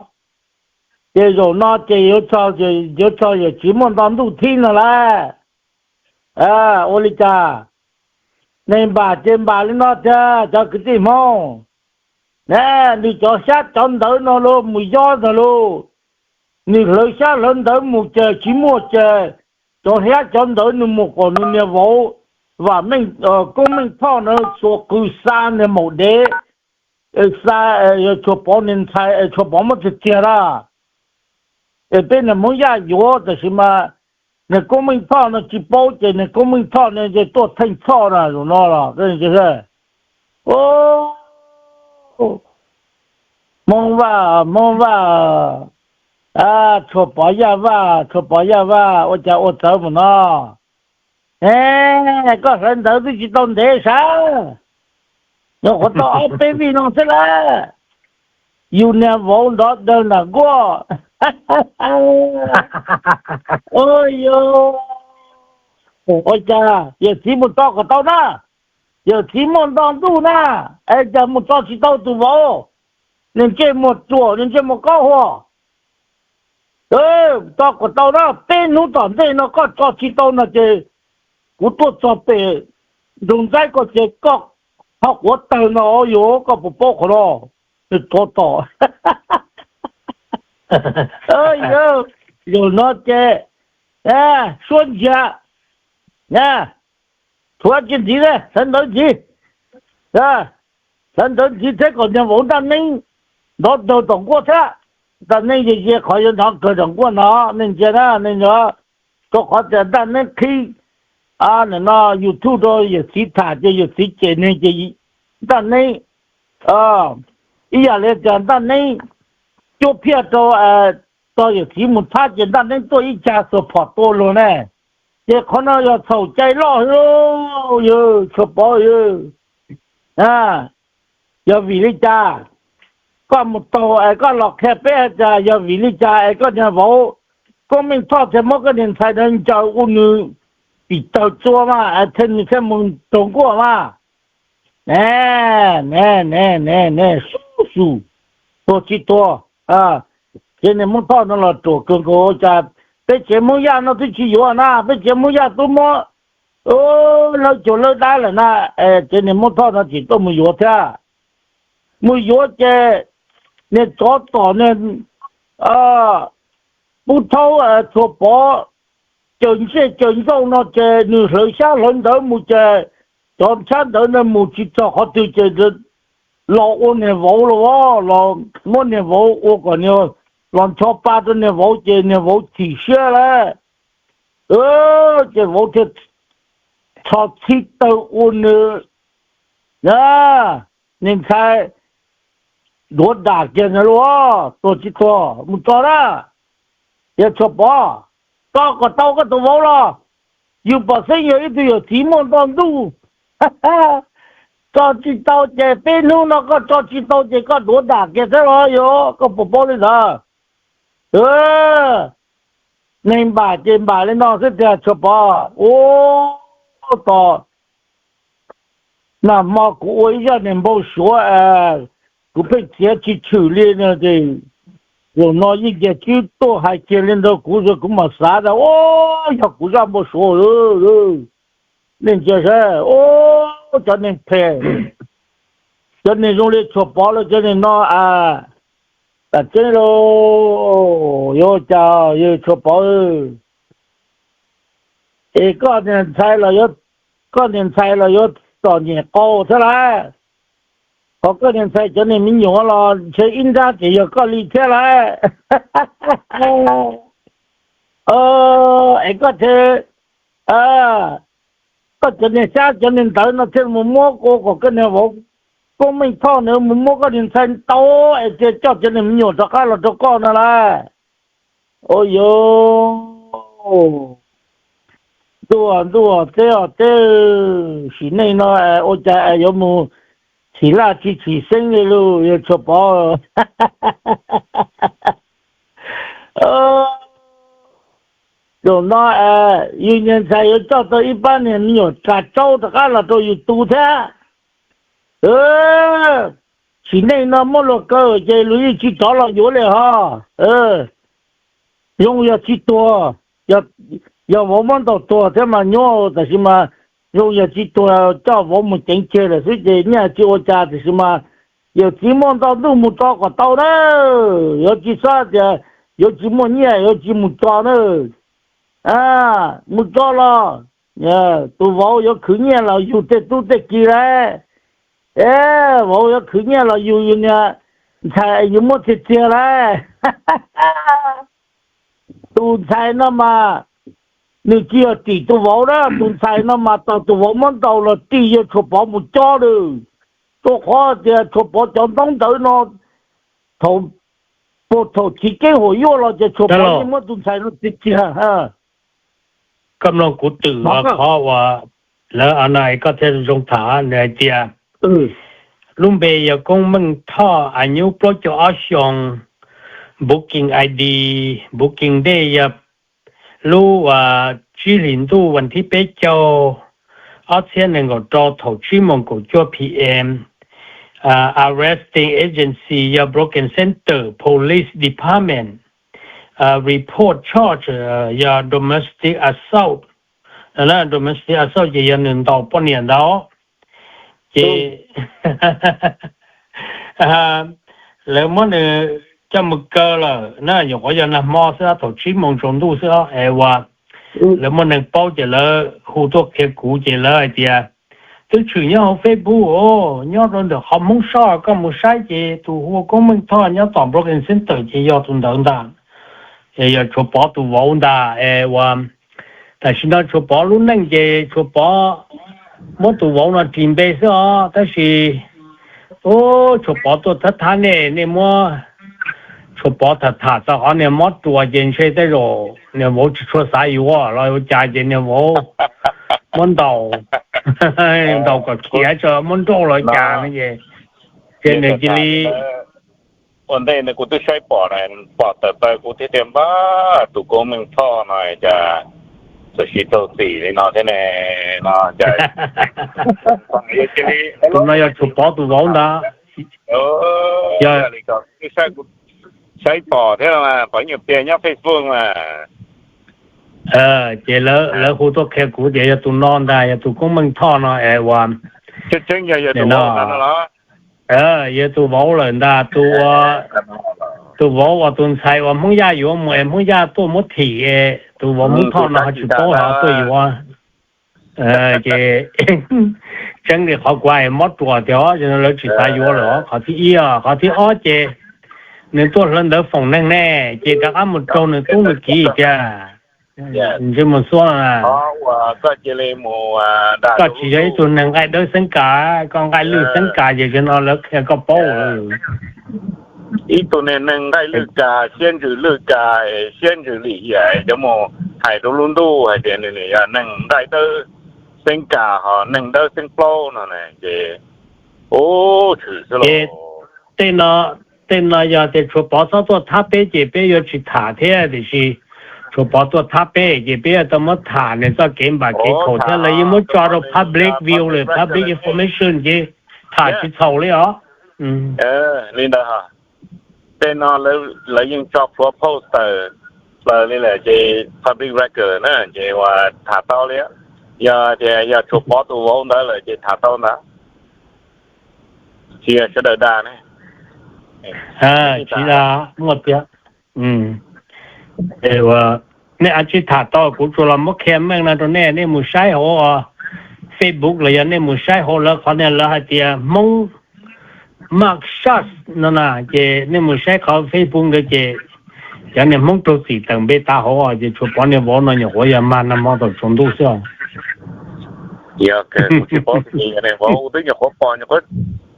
ces zaum no ces yuav txog yawm txiv muaj nto ntuj thib no lawm. Ua li cas? Neeg npam ces npam li no tiag cov kwv tij Hmoob. Na, nws cov xyab cov ntawv no los mus yob ntag lauj. Nws hlawv xyab hlawv ntawv mus ces tsis muaj ces cov xyab cov ntawv nws mus kom nws niag vauv, Vam Meej, Koob Meej Thoj na xuas qws xa niag maum dev, xa, yog Tshuas Pov niag ntxhais, Tshuas Pov muab txiag txiag lawm. Es peb niag Hmoob Yaj yuav, tab sis mas niag Koob Meej Thoj no tsis paub ces niag Koob Meej Thoj no ces tuaj theej txhoj na zaum no los. Hmoob Vaj, Hmoob Vaj, Tshuas Pov Yaj Vaj, Tshuas Pov Yaj Vaj, ua cas ua txawv mus no? E, koj hlawv ntawv twb tsis tau ntev sav, nyuam qhuav tau ob peb vij no xwb lawm. Yus niag vauv nrov dawg nram nkuaj. Ua cas yawm txiv mus tso kom tau na, yawm txiv muaj nto ntuj na, es cas mus tso tsis tau tus vauv, nws ntsej muag ruam, nws ntsej muag qaub hua. Tso kom tau na, peb hnub tom ntej no koj tso tsis tau no ces kuv tuaj txog pem nroog Ntxaib ko ces koj ho quav tawg no yuav koj puas paub qhov no. Nws tsov tom. Yog no ces suab ntsiag, tshuav tsis ntxiv, hlawv ntawv ntxiv, hlawv ntawv ntxiv thiab kom niag vauv Ntaj Neeb nrov dawg tom nkuaj thiab. Ntaj Neeb ze ze qhov yuav nrov kawg tom nkuaj no, nej ntsia na, nej nco, rau qhov tias Ntaj Neeb qhib no YouTube rau yawm txiv tham ces yawm txiv cem neeg ces Ntaj Neeb, ib yam li tias Ntaj Neeb cuab phiaj rau, tso yawm txiv mus thab ces Ntaj Neeb tuaj ib cag xuas phom tua luag ne. Ces qhov no yog txhaum cai loj, yawg Tshuas Pov, yog vim li cas koj mus taug es koj los qhia peb hais tias yog vim li cas es koj niag vauv Koob Meej Thoj thiaj muab koj niag ntxhais ntawd ncaws ua nws pim tawg tsua mas es thiaj nws thiaj mus raug nkuaj mas. Ne, ne, ne, ne, ne, su su, tuag tsis tuag. Ces niag Hmoob Thoj no los ruam kawg nkaus, cas peb tsev Hmoob Yaj no twb tsis yuav na, peb tsev Hmoob Yaj twb muab lawb caug lawb dab lawm na, ces niag Hmoob Thoj no tseem tuaj mus yuav thiab. Mus yuav ces niag tsov tom niag Pub Thaub Tshuas Pov cawm ntsej cawm ncauj no ces nws hlawv xyab hlawv ntawv mus ces cov xyab ntawv no mus tsis txog qhov twg ces los ua niag vauv los, los muab niag vauv ua kom niag, los ncho pa rau niag vauv ces niag vauv chim siab lawm. Ces vauv thiaj txho txhib tawg ua nws, niag ntxhais duav dam kiag ntawd lauj, tuag tsis tuag mus tso na. Yawg Tshuas Pov, tso kom tau koj tus vauv los. Yus pom xeeb yog ib tug yawm txiv muaj nto ntuj, Tso tsis tau ces peb hnub no koj tso tsis tau ces koj duav dam kiag thiab los yog koj puas paub li ntawd? Neeg npam ces npam li no xwb tiag Tshuas Pov. Ua tos nag hmo kuv ua ib zaj niag npau suav, kuv pheej txiav tsis tshwm li no ces zaum no yeej cia Tswb tuaj hais kiag li ntawd kuv, kuv mam xav tias ua yog kuv zaj npau suav. Nej ntsia saib, cov neeg phem, cov neeg zoo li Tshuas Pov los cov neeg no a, tam tseeb los yuav ua cas yawg Tshuas Pov? Es koj niag ntxhais los yuav, koj niag ntxhais los yuav txom nyem qau thiab lauj. Qhov koj niag ntxhais cov niag me nyuam los ntshe ib nrab ces yog koj li thiab lauj. Es koj thiaj, koj cov niag xyab cov niag ntawd no thiaj mus muab ua kom koj niag vauv Koob Meej Thoj nws mus muab koj niag ntxhais ntau es thiaj coj cov niag me nyuam rov qab los rau koj no lauj. Ua yuv, ntuj ntuj teb os teb, sim neej no ua cas yuav mus chim laj tsis chim xeeb li lauj yawg Tshuas Pov. Zaum no yus niag ntxhais yuav coj tau ib pab niag me nyuam tsa tsaub rov qab los rau yus tu thiab. Sim neej no muab luag kaw ces luag yeej tsis rov los yuav li ho. Zoo yog tsis tuag, yog vauv muab ntaus tuag thiab mas nyuaj, tab sis mas zoo yog tsis tuag coj vauv mus ceev kiag lawm xwb ces nyiaj tsis ua cas, tab sis mas yawm txiv muaj ntau ntuj mus tso kom tau na. Yuav tsis xav tias yuav tsis muaj nyiaj yuav tsis mus tso na. Mus tso los tus vauv yuav khwv nyiaj los yug tej tub tej ki lauj. Vauv yuav khwv nyiaj los yug yus niag ntxhais yus muab txiag txiag lauj. Tus ntxhais no mas nws tsis yog tim tus vauv na, tus ntxhais no mas tau tus vauv muab ntaus los ris yawg Tshuas Pov mus cob lawm. Rau qhov tias Tshuas Pov cov ntaub ntawv no thaum, puag thaum chiv keeb huam yuaj los ces Tshuas Pov yeej muab tus ntxhais no txiag txiag. Koj mloog kuv twm qhov uas lawv no koj thiaj zoo tham nws hais tias lub npe yog Koob Meej Thoj, a nyub plaub caug ob xyoo, booking I D, booking date yog lub tsib hlis ntuj vas thib peb caug, ob txhiab nees nkaum rau thaum tsib moos kaum cuaj P M. Arresting agency yog Brooklyn Center Police Department. Report charge yog domestic assault. Domestic assault ces yog nws ntaus poj niam ntawd. Ces lawv muab nws coj mus kaw lawm na, nyuam qhuav yog nag hmo xwb, thaum tsib moos tsaus ntuj xwb es uas lawv muaj neeg paub ces lawv hu tuaj qhia kuv ces lawv hais tias twb tshwm nyob hauv Facebook os, nyob rau ntawm qhov Hmoob Soj, koj mus saib ces tus hu ua Koob Meej Thoj nyob tom Brooklyn Center ces yog tus ntawd ntag. Yog Tshuas Pov tus vauv ntag es uas tam sim no Tshuas Pov lub neej ces Tshuas Pov muab tus vauv no ris npe xwb os, tab sis Tshuas Pov tuaj thab thab nej, nej muab Tshuas Pov tham tham txog qhov niag mob ruas ces ntshe tej zaum niag vauv tsis tshua xav yuav los ua cas ces niag vauv muab ntaus, ntaus kom khiav tso muab nrauj los cas no ces, ces nws cia li ua ntej no kuv twb saib pom, pom tawm plaws kuv thiaj tias npab tus Koob Meej Thoj no cas txawm siv txaus txim li no thiab ne, no cas tus no yog Tshuas Pov tus vauv ntag. Yog li ko, saib pom thiab, pom nyuam pias nyob Facebook mas. Ces lawv hu tuaj qhia kuv tias yog tus no ntag, yog tus Koob Meej Thoj no es uas tseeb yog tus vauv lawm ntag, tus vauv uas tus ntxhais uas Hmoob Yaj yuav mus es Hmoob Yaj tuaj muab thim, tus vauv Hmoob Thoj no ho tsis paub ho tuaj yuav. Ces tseeb li qhov kuv hais mob ruas tiag, lawv tsis xav yuav lawm. Qhov thib ib, qhov thib ob ces nws tuaj hlawv ntawv foom neeg ne, ces rov qab mus raug nws tub nws kiv tiag. Ntsej muag xuab, koj tsis yog ib tug neeg nqaij dawb xeeb kas, koj nqaij lwj xeeb kas ces zaum no lawv qhia koj paub. Ib tug neeg nqaij lwj kas, siab ntsws lwj kas, siab ntsws lim hiam, cov mus hais rau lub ntuj hais tias nws yog neeg nqaij dawb xeeb kam ho neeg dawb xeeb plaub no ne ces, ub, tshwm xwb los. Tej no yog tias Tshuav Pov txhob tuaj thab peb ces peb yuav tsis tham thiab, tiam sis Tshuav Pov tuaj thab peb ces peb yuav tau muab tham nws txoj kev npam kev khaum thiab, lawv yeej muab tso rau public view lawm, public information ces tham tsis txhaum li os. Li ntawd, tej no lawv yeej tso plhuav poster plaws li lawm ces public record na ces uas tham tau li. Yog tias yog Tshuav Pov tus vauv ntawd lawm ces tham tau ntawd. Tsis yog sawv daws dag ne. Tsis dag muaj tiag. Nej tsis tham tau, kuv tsuas los muab qhia meej no rau nej, nej mus saib hauv Facebook los yog nej mus saib hauv lawv qhov niag lawv hais tias Hmoob mug shot no na, ces nej mus saib qhov Facebook ntawd ces cov niag Hmoob raug txim tawm npe tas hauv ces Tshuav Pov niag vauv no nyuam qhuav yog mag nag hmo thaum tsaus ntuj xwb os. Yog kuv tsis paub tias niag vauv, kuv twb nyuam qhuav pom, nyuam qhuav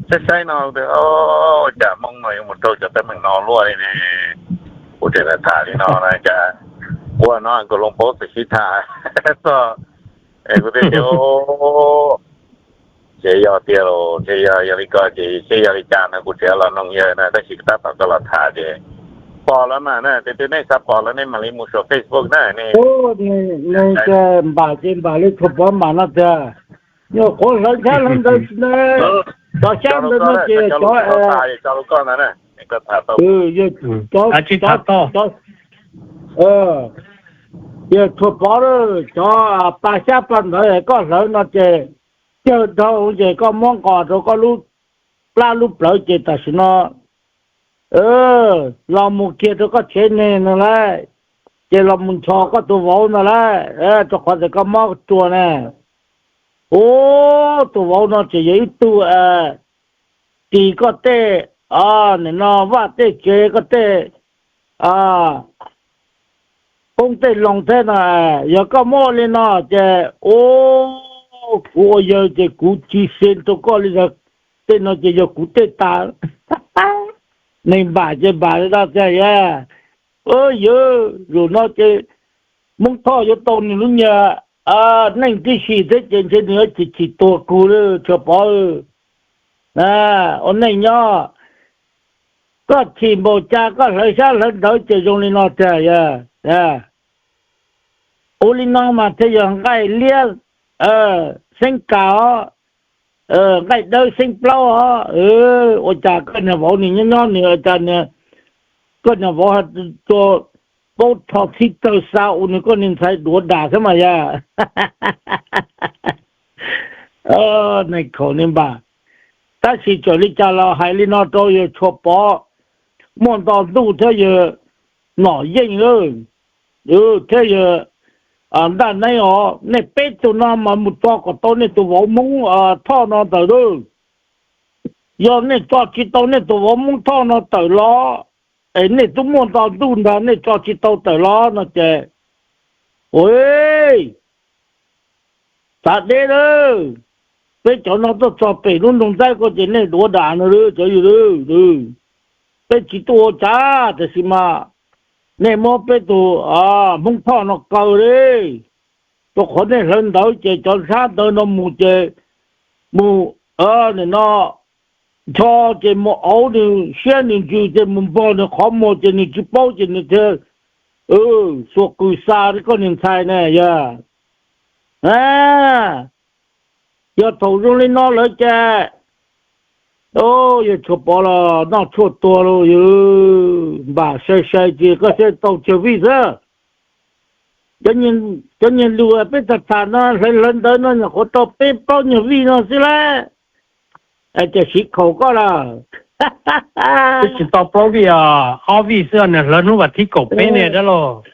saib saib no, ua cas Hmoob no yuav mus raug cov teeb meem no luaj li ne. Kuv tseem tham li no na, cas ua no kuv los paub txawm sib tham txog, kuv thiaj tias, ces yog tiag los, ces yog, yog li ko ces seb yog li cas no kuv tseem los noog yawg na, tab sis tab tom koj los tham ces pom lawm mas na, tes twg nej xav pom los nej mam li mus saum Facebook na. Nws npam ces npam li Tshuav Pov npam no tiag. Nyuam qhuav hlawv xyab hlawv ntawv, cov xyab ntawv no ces cov, yog Tshuav Pov cov pa xyab pa ntawv koj hlawv no ces cawg dhau ces koj muab nqos rau koj lub plab lub plawv ces tam sim no los mus kiag rau koj tsev neeg no lauj, ces los mus nchos koj tus vauv no lauj, rau qhov tias koj mob ruas ne. Ub, tus vauv no tseem yog ib tug ris koj tej, nim no vaj tej tsev koj tej qoob tej loo thiab no. Yog koj muab ua li no ces, ub, kuv ua yawg ces kuv tsis xeeb rau koj li ntag. Tej no ces yog kuv tej tas. Neeg npam ces npam li no tiag. Yawg, zaum no ces Hmoob Thoj yuav tau nws lub nyuag neej tib si thiab ces ntshe nws yuav tsis chim tuag kug li Tshuav Pov. Ua neej nyob, koj chim npaum cas koj hlawv xyab hlawv ntawv ces zoo li no tiag. Yog ua li no mas thiaj yog nqaij liab xeeb kas os, nqaij dawb xeeb plaub os. Ua cas koj niag vauv nws nyob nyob nws ua cas koj niag vauv ho tso paub rho txhib tawg xa ua nws koj niag ntxhais duav dam thiab mas yog. Neeg khaum neeg npam. Tab sis txawm li cas los hais li no rau yawg Tshuav Pov, muaj nto ntuj thiab yawg Nom Yeej lawm, thiab yawg Ntaj Neeb os, nej peb tug no mas mus tso kom tau nej tus vauv Hmoob Thoj no ntawm lawm. Yog nej tso tsis tau nej tus vauv Hmoob Thoj no tawm los, es nej twb muaj nto ntuj ntag nej tso tsis tau tawm los no ces, ua, txav deb lawm. Peb cov no tuaj txog pem lub nroog Ntxaib ko ces nej duav dam no cov yawg. Peb tsis tuaj ua cas, tiam sis mas nej muab peb tus Hmoob Thoj no kaw li. Rau qhov nej hlawv ntawv ces cov ntxhab ntawv no mus ces mus, nim no ncho ces mus auv nws siab nws ntsws ces mus npog nws qhov muag ces nws tsis paub ces nws thiaj xuas qws xa li koj niag ntxhais ne yog. Yog thaum zoo li no lawm ces, yawg Tshuav Pov los noj tshuaj tuag lauj, yawg npam sai sai ces koj thiaj tau cag vij xwb. Cov niag lus peb tham tham no hlawv hlawv ntawv no nyuam qhuav tau peb plaub nyuag vij no xwb lauj. Ces siv khaum koj lawm. Twb tsis tau plaub vij os, ob vij xwb, nws hlawv hnub vas thib kaum peb ne dab laug.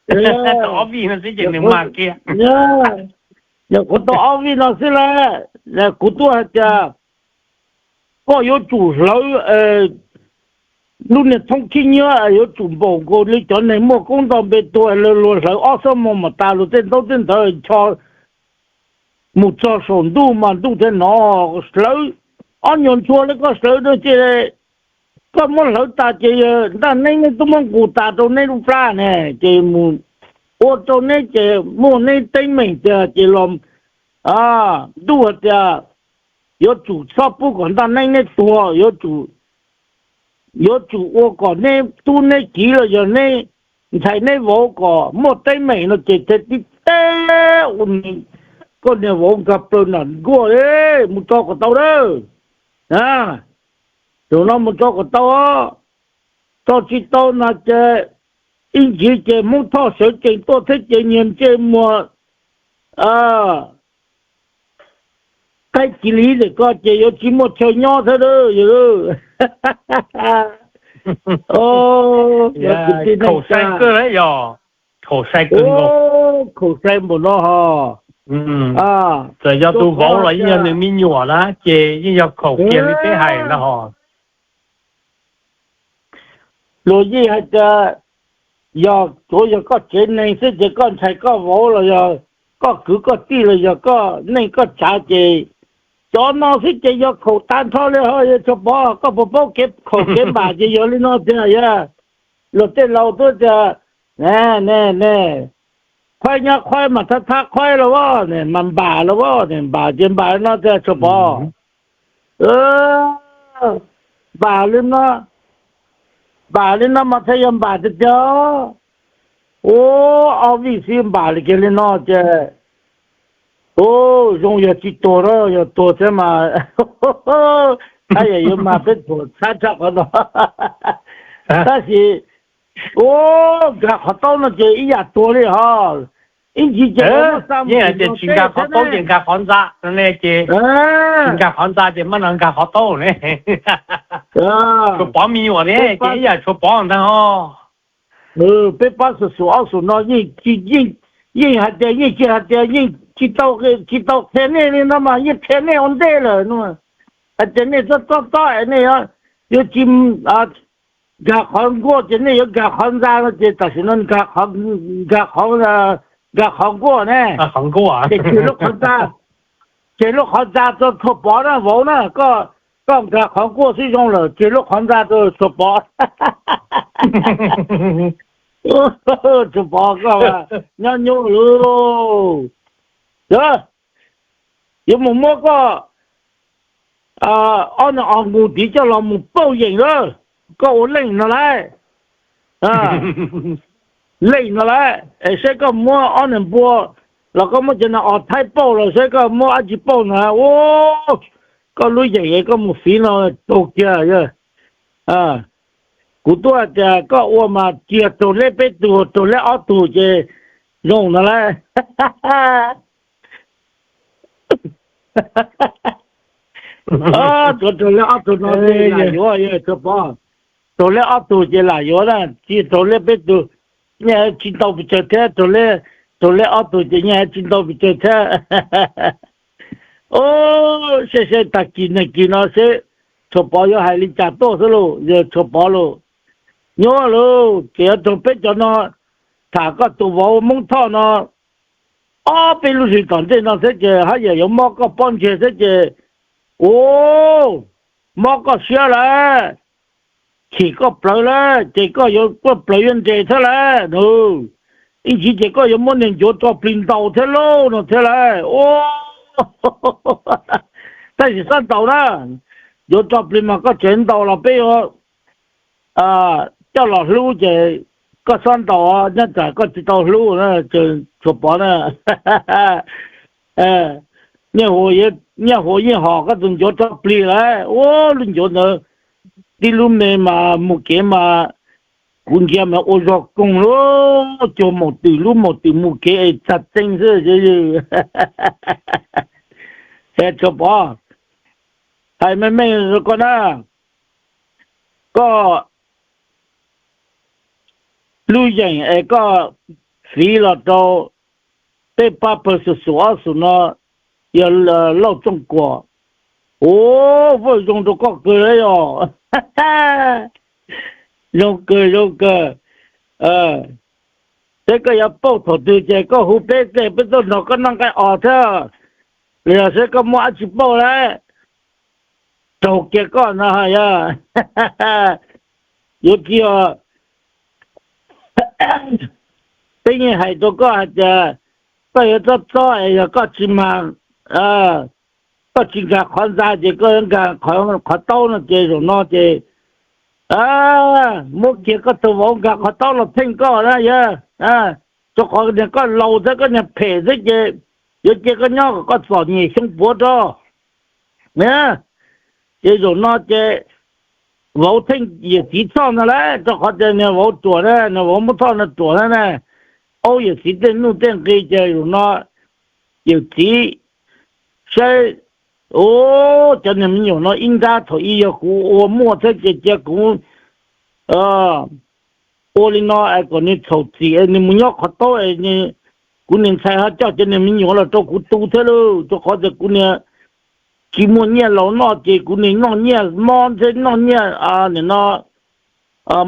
Tau ob vij no xwb ces nws mag kiag. Nyuam qhuav tau ob vij no xwb lauj. Kuv tuaj hais tias koj yuav tsum hlawv lub niag thoob khib nyiab, yuav tsum npaum nkaus li cov neeg muaj koob nto npe tuag, luag hlawv ob xuab moos mam tas, luag tej ntaub tej ntawv ncho mus txog saum ntuj mas ntuj thiaj hnov. Hlawv ob nyuag ntshua li koj hlawv no ces koj muab hlawv tas ces Ntaj Neeb neb twb muab nqus tas rau neb lub plab ne, ces mus ua rau neb ces muaj neb teeb meem tiag ces los ntuj hais tias yuav tsum txhob pub kom ntaj neeb neb tuag, yuav tsum ua kom neb tub neb kiv los yog neb ntxhais neb vauv kom muaj teeb meem no ces thiaj tib teb ua koj niag vauv nkag plaws nram nkuaj, mus tso kom tau dawb. Tus no mus tso kom tau, tso tsis tau no ces ib ntsis ces Hmoob Thoj sawv tsees tuaj thiab ces nyiag ntsej muag qaib cia li ntawm ko ces yuav tsis muaj chaw nyob thiab. Khaum sai kawg yog, khaum sai kawg nkaus, khaum sai npaum no ho. Txawm yog tus vauv los yeej yog nws me nyuam na ces yeej yog khaum kiag li peb hais ntag ho. Luag yeej hais tias yog tsuav yog koj tsev neeg xwb ces koj ntxhais koj vauv los yog koj kwv koj tij los yog koj neej koj tsav ces cov no xwb ces yog khaum tag nrho li ho. Yog Tshuas Pov, koj puas paub kev khaum kev npam ces yog li no tiag. Yog luag tej laus twb tias, ne ne, qhuaib nyob qhuaib mas thab thab qhuaib los as, mas npam los as, npam ces npam li no tiag Tshuas Pov. Npam li no, npam li no mas thiaj yog npam tiag tiag. Ua ob vij xwb npam li kiag li no ces, u, zoo yog tsis tuag na, yog tuag thiab mas, ab, yam yuav mas peb tuag tshab tshaj qhov no. Tab sis, u, nkag qhov taub no ces ib yam tuag li ho. Ib ntsis ces yeej hais tias tsis nkag qhov taub ces nkag qhov ntxa no ne ces, tsis nkag qhov ntxa ces mam no nkag qhov taub ne. Tshuas Pov me nyuam ne ces ib yam Tshuas Pov ntag ho. Peb pab xum xum ob xum no yeej, yeej hais tias yeej tsis hais tias yeej tsis tau, tsis tau qhia nej li no mas yeej qhia nej ua ntej lawm no. Hais tias nej txob txob txob es nej yuav tsis nkag qhov nkuaj ces nej yuav nkag qhov ntxa no ces tam sim no nkag qhov, nkag qhov nkuaj ne, ces tseg lub qhov ntxa, tseg lub qhov ntxa rau Tshuas Pov na vauv na, koj, koj nkag qhov nkuaj xwb zoo lawm, tseg lub qhov ntxa rau Tshuas Pov. Tshuas Pov koj nyob nyuaj lawm. Yuav mus muab koj ob niag os nkus tid coj los mus pauj yeem lawm, koj ua leej no lauj. Leej no lauj, es saib koj muab ob niag npua los koj muab cov niag os thaib pauj los saib koj muab dab tsi pauj no. Ua, koj lub yeem es koj mus fiv no taug kiag. Kuv twb hais tias koj ua mas cia raug leb peb tug, raug leb ob tug ces zoo no lauj. Tsuav raug leb ob tug no ces lam yuav, Tshuas Pov. Raug leb ob tug ces lam yuav na, tsis raug leb peb tug, yeej tsis ntau pes tsawg thiab, raug leb, raug leb ob tug ces yeej tsis ntau pes tsawg thiab. Saib saib tag kis nag kis no seb Tshuas Pov yuav hais li cas tuaj xwb lauj, yog Tshuas Pov lauj. Nyuaj lauj, ces yuav raug peb cov no tham koj tus vauv Hmoob Thoj no ob peb lub hlis tom ntej no thiab ces haj yam yuav mob koj pob ntseg thiab ces, u, mob koj siab lawm, chim koj plawv lawm ces koj yuav koj plawv yuav nres thiab lawm. Ib ntsis ces koj yuav muab niag ncuav tso plig ntaus thiab lauj no thiab lauj. Tab sis xob ntaus na, ncuav tso plig mas koj tseem ntaus los peb yuav coj los hlub ces koj xob ntaus, nyob tsam koj tsis tau hlub na, Tshuas Pov na. Nyiaj Huas yeej hom koj tus ncuav tso plig lawm. Ua, lub ncuav ntawd tib lub me mas mus kev mas kuv ntsia mas ua zog koog lub cuag maum twm, lub maum twm mus kev es txag txeeg xwb. Es Tshuas Pov, hais meej meej rau koj na, koj lub yeem es koj fiv los rau peb pab pawg xum xum ob xum no yog Lauj Txooj Kuam. Ua, vaj zoo rau koj kawg os. Zoo kawg, zoo kawg. Seb koj yuav pauj thaum twg ces koj hu peb, peb tuaj nrog koj noj nqaij os thiab. Los yog seb koj muaj dab tsi pauj lawm, raug kiag koj no yog, yuav tsis, peb yeej hais rau koj hais tias koj yuav txob txob es yog koj tsis mag koj tsis nkag qhov ntxa ces koj nkag qhov taub no ces zaum no ces muab kiag koj tus vauv nkag qhov taub los theej koj na yog. Rau qhov niag koj laus thiab koj niag phem xwb ces yuav cia koj nyob kom koj txom nyem xyoo puav rau. Ces zaum no ces vauv theej yawm txiv txhoj ntag lauj, rau qhov tias niag vauv ruam na, niag vauv Hmoob Thoj no ruam na na. Aub yawm txiv tej nuj tej nqi ces zaum no yawm txiv saib, u, cov niag me nyuam no ib nrab thaum ub yog kuv ua muaj thiab ces cia kuv ua li no es kom nws txhaum txim es nws mus nyob qhov taub es kuv niag ntxhais ho coj cov niag me nyuam los rau kuv tu thiab lauj, rau qhov tias kuv niag tsis muaj nyiaj laus noj ces kuv niag noj nyiaj mob thiab noj nyiaj nim no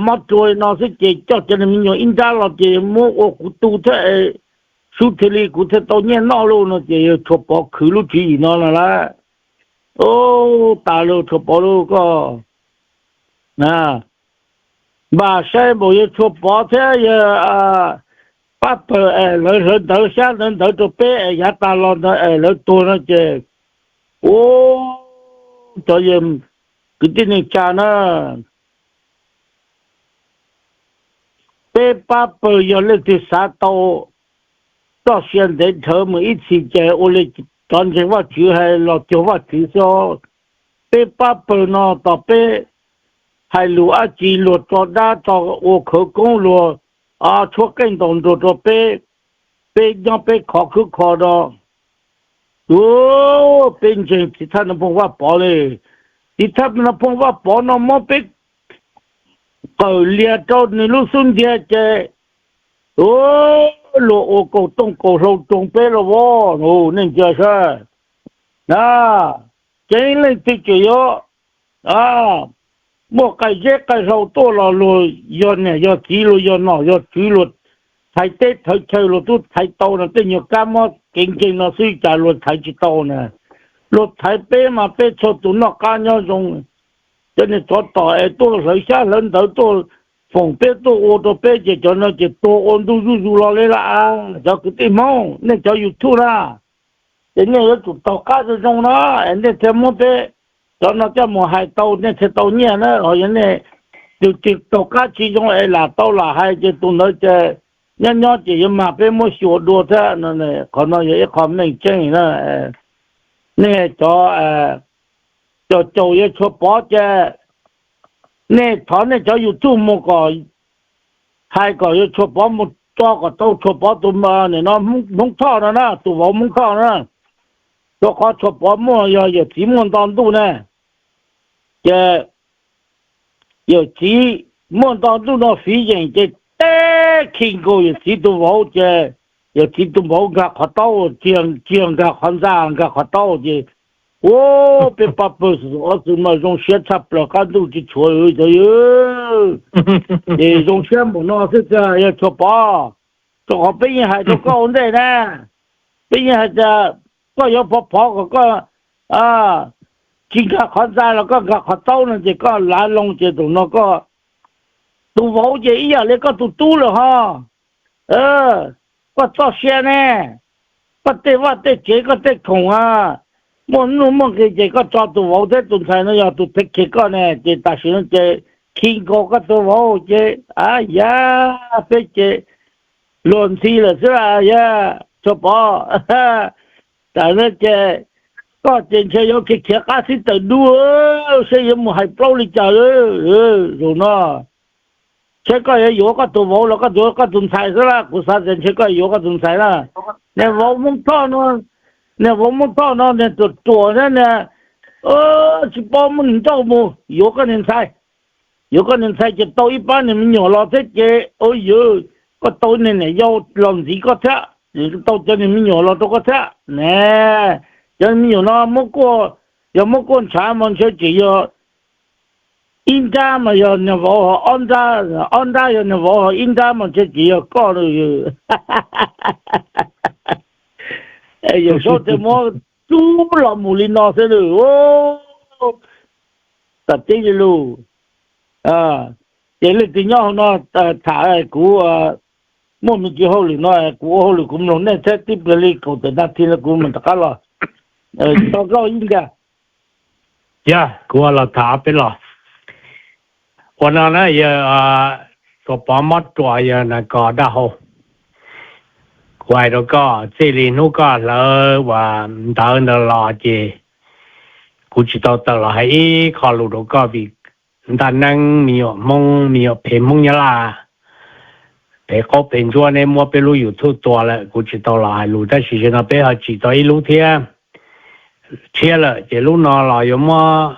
mob rua li no xwb ces coj cov niag me nyuam ib nrab los ces muab ua kuv tu thiab, sub thiaj li kuv thiaj tau nyiaj noj lauj no ces yawg Tshuas Pov khwv lub tswv yim no no lawm. Ub, tas lauj Tshuas Pov lauj koj. Npam saib npaum yawg Tshuas Pov thiab yawg pab pawg es lawv hlawv ntawv xyab ntawv ntawv rau peb es yav tas los ntawd es lawv tuag no ces, ub, cov yawg kwv tij neej tsa na, peb pab pawg yog leej twg xav tau txoj sia ntev dhawv mus ib txhis ces ua li cov ntseeg Vajtswv hais los cuag Vajtswv xwb. Peb pab pawg no tos peb hais lus dab tsi luag tso dab tso, ua khawv koob luag tshuab qeej ntaus nruas rau peb, peb nyob peb khov khwb kho rau. Ub, peb ntseeg txiv thaj Naj Phooj Vaj Pov li. Txiv thaj Naj Phooj Vaj Pov no muab peb qawm lias rau nws lub xub ntiag ces, ub, luag ua kaus tooj kaus hlau roog peb los as, nej ntsia saib. Na, ces leej twg tseem yuav muaj qaij zeb qaij hlau tuaj los luag yog niam yog txiv, luag yog nom yog tswv, luag thaiv teb thaiv chaw luag twb thaiv tau no, tej nyuag kab mob kev nkeeg no xwb cas luag thaiv tsis tau na. Luag thaiv peb mas peb txhua tus noj qab nyob zoo, cov niag tsov tom es tuaj hlawv xyab hlawv ntawv tuaj foom peb tuaj ua rau peb ces cov no ces tuag ua ntu zuj zus los li lawm. Cov kwv tij Hmoob, nej cov YouTube na, ces nej yuav tsum taug qab zoo zoo no es nej thiaj muab peb cov no coj mus hais tau, nej thiaj tau nyiaj na. Ho yog nej tus twg taug qab tsis zoo es lam tau lam hais ces tus ntawd ces nyob nyob ces yuav mag peb muab xyuas dua thiab no. Qhov no yog ib qho meej tseeb na. Nej cov caum caum yawg Tshuas Pov ces nej thov nej cov YouTube mus kom hais kom yawg Tshuas Pov mus tso kom tau Tshuas Pov tus, nim no Hmoob Thoj no na, tus vauv Hmoob Thoj na. Rau qhov Tshuas Pov muaj, yog yawm txiv muaj nto ntuj ne, ces yawm txiv muaj nto ntuj no fiv yeem ces teb khi nkaus yawm txiv tus vauv ces yawm txiv tus vauv nkag qhov taub, tsis yog nkag qhov ntxa, nkag qhov taub ces, ua, peb pab pawg ob tug mas zoo siab tshaj plaws, qab ntuj tsis tshuav cov yawg. Ces zoo siab npaum no xwb tiag yawg Tshuas Pov, rau qhov peb yeej hais rau koj ua ntej na, peb yeej hais tias koj yuav phov phov kom koj tsis nkag qhov ntxa los koj nkag qhov taub no ces koj lav loo ces tus no koj, tus vauv ces ib yam li koj tus tub lawm ho. Koj txoj sia ne, koj tej vaj tej tsev koj tej khoom a, muaj nuj muaj nqi ces koj tso tus vauv thiab tus ntxhais no yog tus thev khev koj ne, ces tam sim no ces khi nkaus koj tus vauv ces, a, yam peb ces luag ntxhi lawm xwb a yawg Tshuas Pov. Tam no ces koj ces ntshe yuav khiav khiav qab xib taws dub, seb yuav mus hais plaub li cas. Zaum no saib koj yuav yuav koj tus vauv los koj yuav koj tus ntxhais xwb lawm, kuv xav tias ntshe koj yuav koj tus ntxhais na. Niag vauv Hmoob Thoj no, niag vauv Hmoob Thoj no niag ruam ruam thiab niag tsis paub muab nws nrauj mus yuav koj niag ntxhais. Yuav koj niag ntxhais ces tau ib pab niag me nyuam los thiab ces, ua yawg, koj tau niag niam yau los ntxiv koj thiab, tau cov niag me nyuam los rau koj thiab ne. Cov me nyuam no muab kuaj, yog muab kuaj ntshav mas ntshe tseem yog ib nrab mas yog niag vauv ho ob nrab, ob nrab yog niag vauv ho ib nrab mas ntshe tseem yog koj. Yawm Saub thiaj muab rub los mus li no xwb lawm. Tam teb li lus, ces leej twg nyob hauv no tham, kuv muaj me ntsis hauj lwm no, kuv ua hauj lwm kuv mloog nej thiab, tib pliag li kaum tawm nas this no kuv mam rov qab los. Tau koj ib pliag. Yog kuv los tham peb los. Ua no na yawg Suav Pov mob ruas yawg Nas Kos Daj Hau, kuv hais rau koj, txij li hnub koj hlawv uas ntawv ntawd los ces kuv tsis tau tawm los hais ib qho lus rau koj vim ntaj neeb me nyuam Hmoob, me nyuam phem Hmoob Nyab Laj, phem qaub phem ntsuab neb muab peb lub YouTube tua lawm, kuv tsis tau los hais lus. Tab sis zaum no peb ho tsim tau ib lub thiab, tshiab lawm ces lub no los yuav muab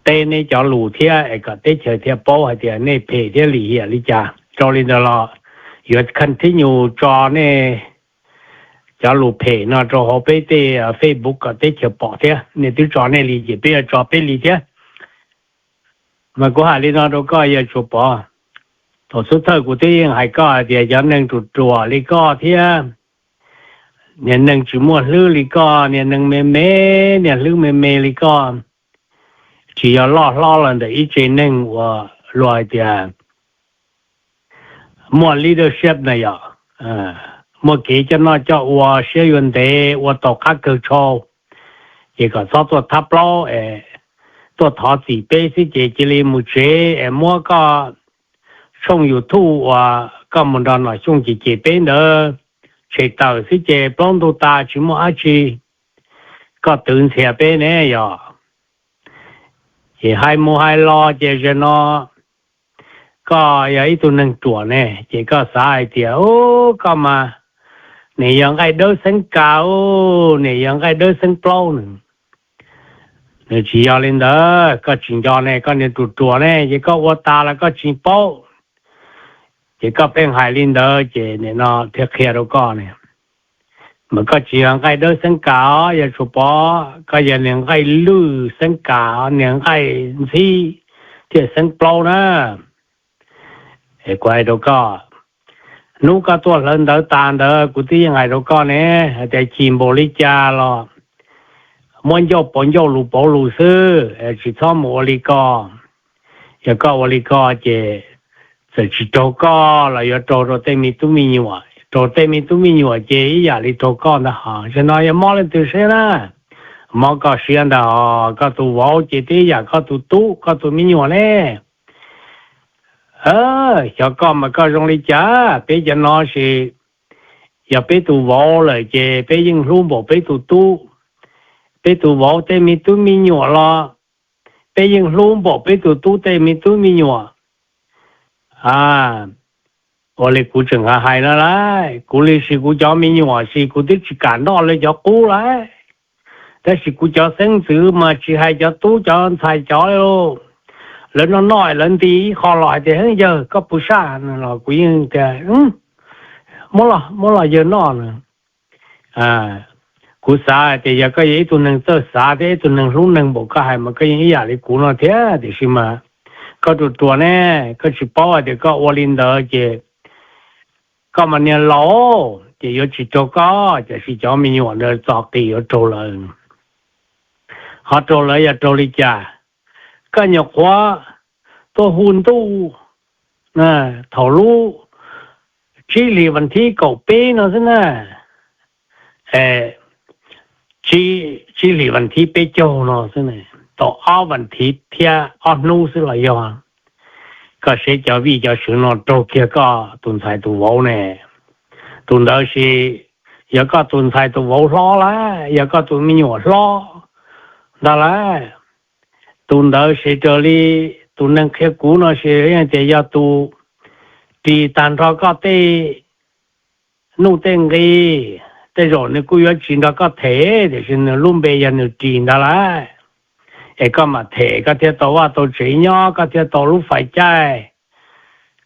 teb neb cov lus thiab es kom teb chaws thiaj paub hais tias nej phem thiab lim hiam li cas. Rau li ntawd los yuav continue tso nej cov lus phem no rau hauv peb tej Facebook kom teb chaws pom thiab. Nej twb tso nej li ces peb yuav tso peb li thiab. Mas kuv hais li no rau koj yawg Suav Pov, thaum xub thawj kuv twb yeej hais koj hais tias cov neeg ruam ruam li koj thiab niag neeg tsis muaj hlwb li koj, niag neeg me me, niag hlwb me me li koj, tsis yog loj hlob los ntawm ib tse neeg uas luag hais tias muaj leadership na yom, muaj kev coj noj coj ua siab yuav ntev ua tau qab kawg tshau, ces kom txhob tuaj thab plaub es tuaj thov txim peb xwb ces cia li mus tsev es muab koj tshooj YouTube uas koj mus nrog Nom Xyooj ces ces peb ntawd tshem tawm xwb ces plaub ntug tas tsis muaj dab tsi, koj twv ntxhias peb ne yog. Ces hais mus hais los ces zaum no koj yog ib tug neeg ruam ne ces koj xav hais tias u, koj mas nim yog nqaij dawb xeeb kas u, nim yog nqaij dawb xeeb plaub nws. Nws tsis yog li ntawd, koj tsis nco ne, koj niag ruam ruam ne ces koj ua tas los koj tsis paub. Ces koj pheej hais li ntawd ces nim no thiaj qhia rau koj ne, mas koj tsis yog nqaij dawb xeeb kas os yawg Suav Pov, koj yog niag nqaij lwj xeeb kas, niag nqaij ntxhib thiaj xeeb plaub na. Es kuv hais rau koj, hnub koj tuaj hlawv ntawv tas ntawd kuv twb yeej hais rau koj ne, hais tias chim npaum li cas los muab ncauj pauv ncauj lus pauv lus xwb, tsis txhob mus ua li ko. Yog koj ua li ko ces txawm tsis raug koj los yuav raug rau tej me tub me nyuam, raug tej me tub me nyuam ces ib yam li raug koj ntag hos. Zaum no yog mob leej twg siab na? Mob koj siab ntag hos, koj tus vauv ces twb ib yam koj tus tub koj tus me nyuam ne. Xyov koj mas koj zoo li cas, peb cov no ces yog peb tus vauv lawm ces peb yeej hlub npaum peb tus tub. Peb tus vauv tej me tub me nyuam los peb yeej hlub npaum peb tus tub tej me tub me nyuam. Ua li kuv tseem hais no lauj, kuv li sis kuv cov me nyuam sis kuv twb tsis kam noj lawv cov qub lauj. Tab sis kuv cov xeeb ntxwv mas tsis hais cov tub cov ntxhais cov li, lawv noj noj lawv nti ib qho los hais tias, Yawg, koj puas saj? No los kuv yeej tias, Muab los, muab los yawg noj no. Kuv xav hais tias yog koj yog ib tug neeg txawj xav thiab ib tug neeg hlub neeg npaum koj hais mas koj yeej ib yam li kuv no thiab, tiam sis mas koj ruam ruam ne, koj tsis paub hais tias koj ua li ntawd ces koj mas niag laus ces yuav tsis raug koj, tiam sis cov me nyuam ntawd txo qis yuav raug lawv. Ho raug lawv yog raug li cas? Koj nyuam qhuav tuaj hu ntuj thaum lub tsib hlis vas thib kaum peb no xwb na, tsib hlis vas thib peb caug no xwb, tau ob vas thib thiab ob hnub xwb los yog. Koj saib cov vij cov sw no raug kiag koj tus ntxhais tus vauv ne. Tus ntawd sis yog koj tus ntxhais tus vauv hlob lawm, yog koj tus me nyuam hlob ntag lauj. Tus ntawd sis raws li tus neeg qhia kuv no sis tias yog tus ris tag nrho koj tej nuj tej nqi. Tej zaum nws kuj yuav tsis nrog koj them, tiam sis nws lub npe yog nws ris ntag lauj. Es koj mam them koj thiaj tau vaj tau tsev nyob, koj thiaj tau lub fais caij,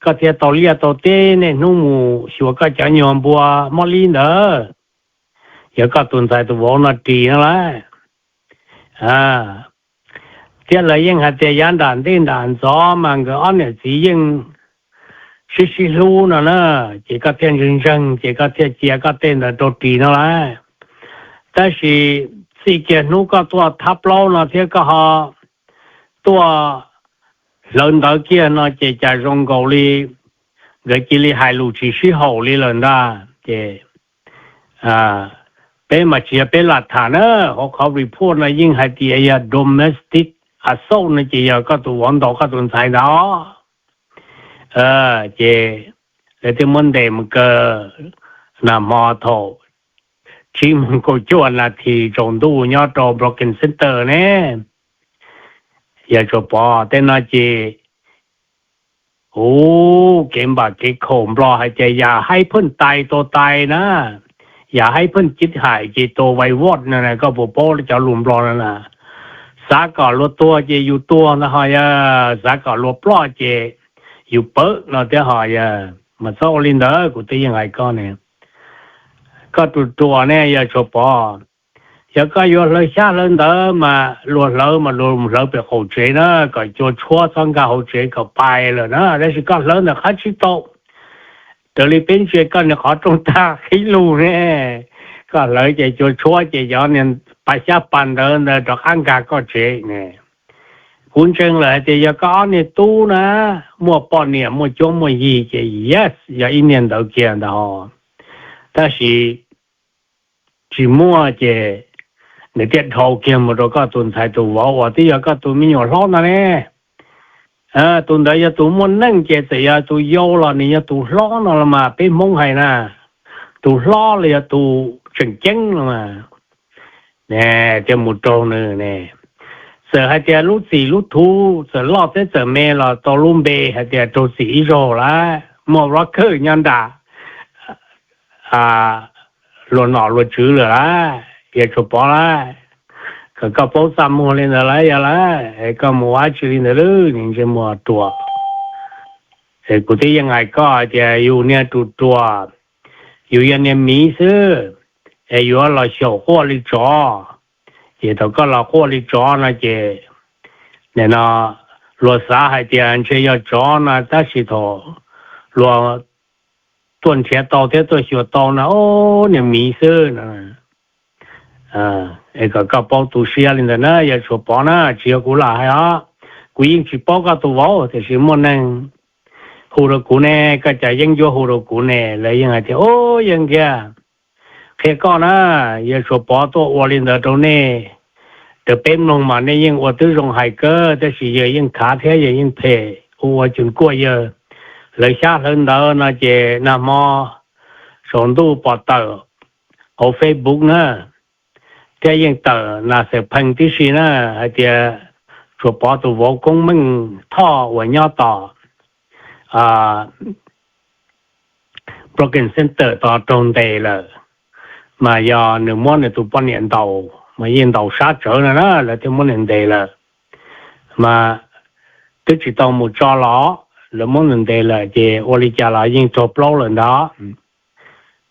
koj thiaj tau liaj tau teb, niaj hnub mus xyuas koj cov nyuag npua mob lib ntawd. Yog koj tus ntxhais tus vauv no ris no lauj. Thiab lawv yeej hais tias yav nram ntej nram ntxov mas nkawd ob niam txiv yeej sib sib hlub no na, ces koj thiaj ntseeg ntseeg ces koj thiaj cia koj tej ntawd rau ris no lauj. Tab sis txij kiag hnub koj tuaj thab plaub no thiab koj ho tuaj hlawv ntawv kiag no ces cas zoo nkaus li nkawd cia li hais lus tsis sib haum li lawm ntag. Ces Peb mas tsis yog peb lam tham na, hauv qhov report no yeej hais tias yog domestic assault no ces yog koj tus vauv ntaus koj tus ntxhais ntag. Ces lawv thiaj muab ntes mus kaw nag hmo thaum tsib moos kaum cuaj nas this tsaus ntuj nyob rau Brooklyn Center ne. Yawg Tsuas Pov tej no ces, u, kev npam kev khaum Nplog hais tias yam haib pheej tais tua tais na, yam haib pheej cib hais ces tua vais voj no, koj puas paub cov lus Nplog no na? Xav kom luag tuag ces yus tuag ntag ho yawg, xav kom luag ploj ces yus pawv no thiab ho yawg. Mas txhob ua li ntawd, kuv twb yeej hais koj ne, koj tus ruam ne Yawg Tsuas Pov. Yog koj yuav hlawv xyab hlawv ntawv mas luag hlawv mas luag hlawv pem qaum tsev na, kom cua tshuab txhob nkag hauv tsev kom pais lawm na, tab sis koj hlawv ntawm qab tsib taug. Raws li peb ntsia koj niag qhov rooj tag qhib lug ne, koj hlawv ces cua tshuab ces cov niag pa xyab pa ntawv ntawd rov qab nkag koj tsev ne. Kuv ntseeg lawm hais tias yog koj ob niag tub na, muaj poj niam muaj cuab muaj yig ces yes, yog ib niag ntawd kiag ntag ho. Tab sis tsis muaj ces nws thiaj dhau kiag mus rau koj tus ntxhais tus vauv uas twb yog koj tus me nyuam hlob ntag ne. Tus ntawd yog tus muaj neej ces txawm yog tus yau los nws yog tus hlob no los mas peb Hmoob hais na, tus hlob los yog tus tseem ceeb no mas. Thiaj mus raug nws ne. Txawm hais tias lub txim lub thuv txawm loj thiab txawm me los tau lub npe hais tias raug txim ib zaug lawm, muaj vlob kawg nyob nram luag nom luag tswv lawm lawm, Yawg Tsuas Pov lawm. Kom koj paub txaj muag li ntawd lawm yog lawm, koj mus ua dab tsi li ntawd lawm, niag ntsej muag ruam. Kuv twb yeej hais koj hais tias yus niag tus ruam, yus yog niag miv xwb, es yuav los xyaum quaj li tsov. Ces thaum koj los quaj li tsov no ces, nim no luag xav hais tias ntshe yog tsov no tab sis thaum luag tuaj nrhiav tau thiab tuaj xyuas tau no, niag miv xwb no. Es kom koj paub tu siab li ntawd na Yawg Tsuas Pov na, tsis yog kuv lam hais os. Kuv yeej tsis paub koj tus vauv tiam sis muaj neeg hu rau kuv ne, koj cov yeeb ncuab hu rau kuv ne, lawv yeej hais tias, u, yawg Nkiag, qhia koj na, Yawg Tsuas Pov tuaj ua li ntawd rau nej. Raws peb mloog mas nej yeej ua twb zoo hais kawg tab sis yawg yeej khav thiab yawg yeej phem, ua ua cuag kuaj yawg. Hlawv xyab hlawv ntawv no ces nag hmo saum ntuj pom tawm hauv Facebook na, thiab yeej tawm nas xaws pheej tib si na, hais tias Tsuas Pov tus vauv Koob Meej Thoj uas nyob tom Brooklyn Center tod raug ntes lawm, mas yog nws muab nws tus poj niam ntaus mas yeej ntaus sab tsawv no na, lawv thiaj muab nws ntes lawm. Mas twb tsis tau mus tso los lawv muab nws ntes lawm ces ua li cas los yeej raug plaub lawm ntag.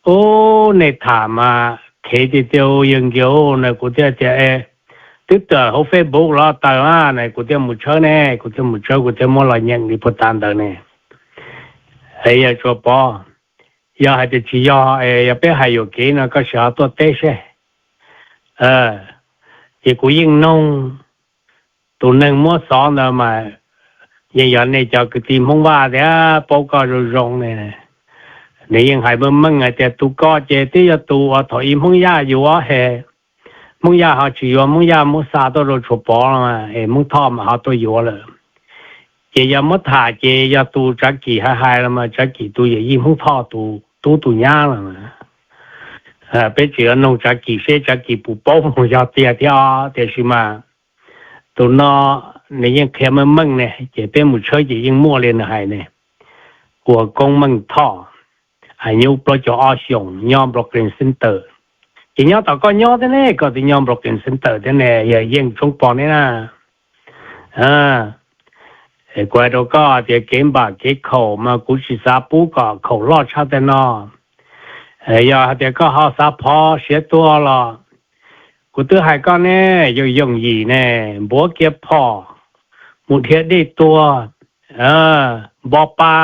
Ub, nej tham mas khev tiag tiag Yawg Nkiag na, kuv thiaj tias, twb tawm hauv Facebook los tawm a na, kuv thiaj mus tshawb ne, kuv thiaj mus tshawb kuv thiaj muab los nyeem li puag ta ntawd ne. Yawg Tsuas Pov, yog hais tias tsis yog, yog peb hais yuam kev no koj sim ho tuaj teb seb. Ces kuv yeej noog tus neeg muab xov ntawd mas yeej yog nej cov kwv tij Hmoob Vaj tiag, paub koj zoo zoo ne. Nws yeej hais meej meej hais tias tus ko ces twb yog tus uas thaum ub Hmoob Yaj yuav he, Hmoob Yaj ho tsis yuav, Hmoob Yaj muab xa tuaj rau Tsuas Pov los es Hmoob Thoj mas ho tuaj yuav lawm. Ces yog muab tham ces yog tus Tsav Kim hais hais los mas Tsav Kim tus yawm yij Hmoob Thoj tus tub tus nyab los mas. Peb tseem yuav noog Tsav Kim seb Tsav Kim puas paub mus yog tiag thiab os, tiam sis mas tus no nws yeej qhia meej meej ne, ces peb mus tshawb ces yeej muaj li nws hais ne. Ua Koob Meej Thoj, añub plaub caug ob xyoos, nyob Brooklyn Center. Ces nyob tom koj nyob thiab ne, koj twb nyob Brooklyn Center thiab ne, yog yeej tshoob pog ne na. Kuv hais rau koj tias kev npam kev khaum mas kuv tsis xav pub kom khaum loj tshaj tej no. Yog hais tias koj ho xav phov siav tuag los kuv twb hais koj ne, yooj yooj yim ne, npuav kiag phom, mus dhia dej tuag, npo pa,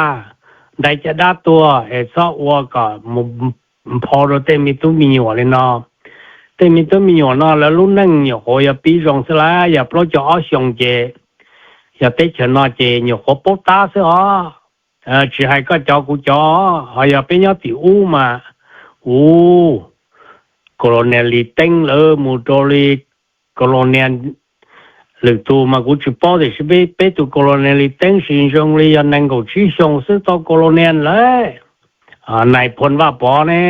ntais caj dab tuag es txhob ua kom mus nphau rau tej me tub me nyuam li no. Tej me tub me nyuam no lawv lub neej nyuam qhuav yog pib zoo xwb lawm, yog plaub caug ob xyoos ces yog teb chaws no ces nyuam qhuav paub tab xwb os. Tsis hais koj cov kuv cov, ho yog peb nyob tim ub mas, u, Colonel Lis Teeb lawm mus rau li Colonel lwm tus mas kuv tsis paub tiam sis peb tus Colonel Lis Teeb sis zoo li yog nees nkaum tsib xyoos xwb tau Colonel lawm. Nais Phoo Vaj Pov ne,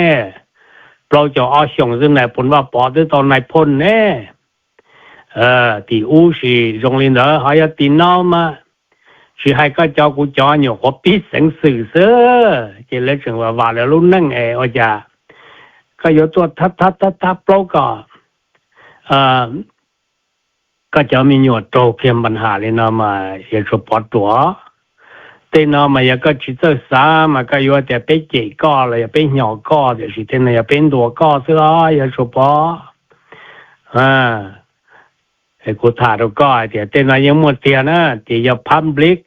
plaub caug ob xyoos xwb Nais Phoo Vaj Pov twb tau Nais Phoo ne. Tim ub sis zoo li ntawd ho yog tim no mas tsis hais koj cov kuv cov nyuam qhuav pib xeev xwm xwb ces lawv tseem vam vam lawv lub neej es ua cas koj yuav tuaj thab thab thab plaub kom koj cov me nyuam raug kiag npa ham li no mas yog Tshuas Pov ruam. Tej no mas yog koj tsis txawj xav mas koj yuav tias peb cem koj los yog peb hnyos koj tiam sis tej no yog peb ntuas koj xwb os yog Tshuas Pov. Kuv tham rau koj hais tias tej no yeej muaj tiag na, ces yog public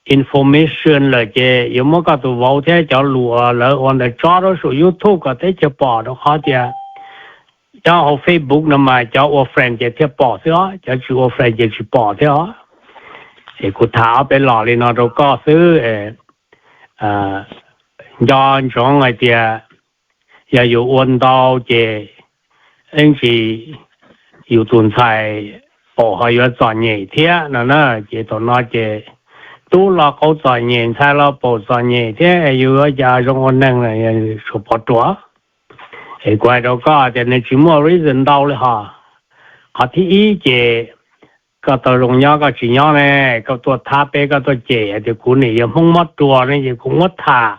information lawm ces yuav muab koj tus vauv thiab cov lus lawv ua ntawd tso rau saum YouTube kom teb chaws pom rau qhov tias cov hauv Facebook no mas cov ua friend ces thiaj pom xwb os, cov tsis ua friend ces tsis pom thiab os. Es kuv tham ob peb los li no rau koj xwb, nco ntsoov hais tias yog yus ua ntau ces ib ntsis yus tus ntxhais paum ho yuav txom nyem thiab no na. Ces thaum no ces tub los qau txom nyem, ntxhais los paum txom nyem thiab, yus yuav cas zoo ua neeg, Tshuas Pov ruam. Es kuv hais rau koj tias nws tsis muaj reason ntau li hos. Qhov thib ib ces koj tau zoo nyob koj tsis nyob ne, koj tuaj thab peb koj tuaj cem hais tias kuv nim yog Hmoob mob ruas ne, ces kuv muab tham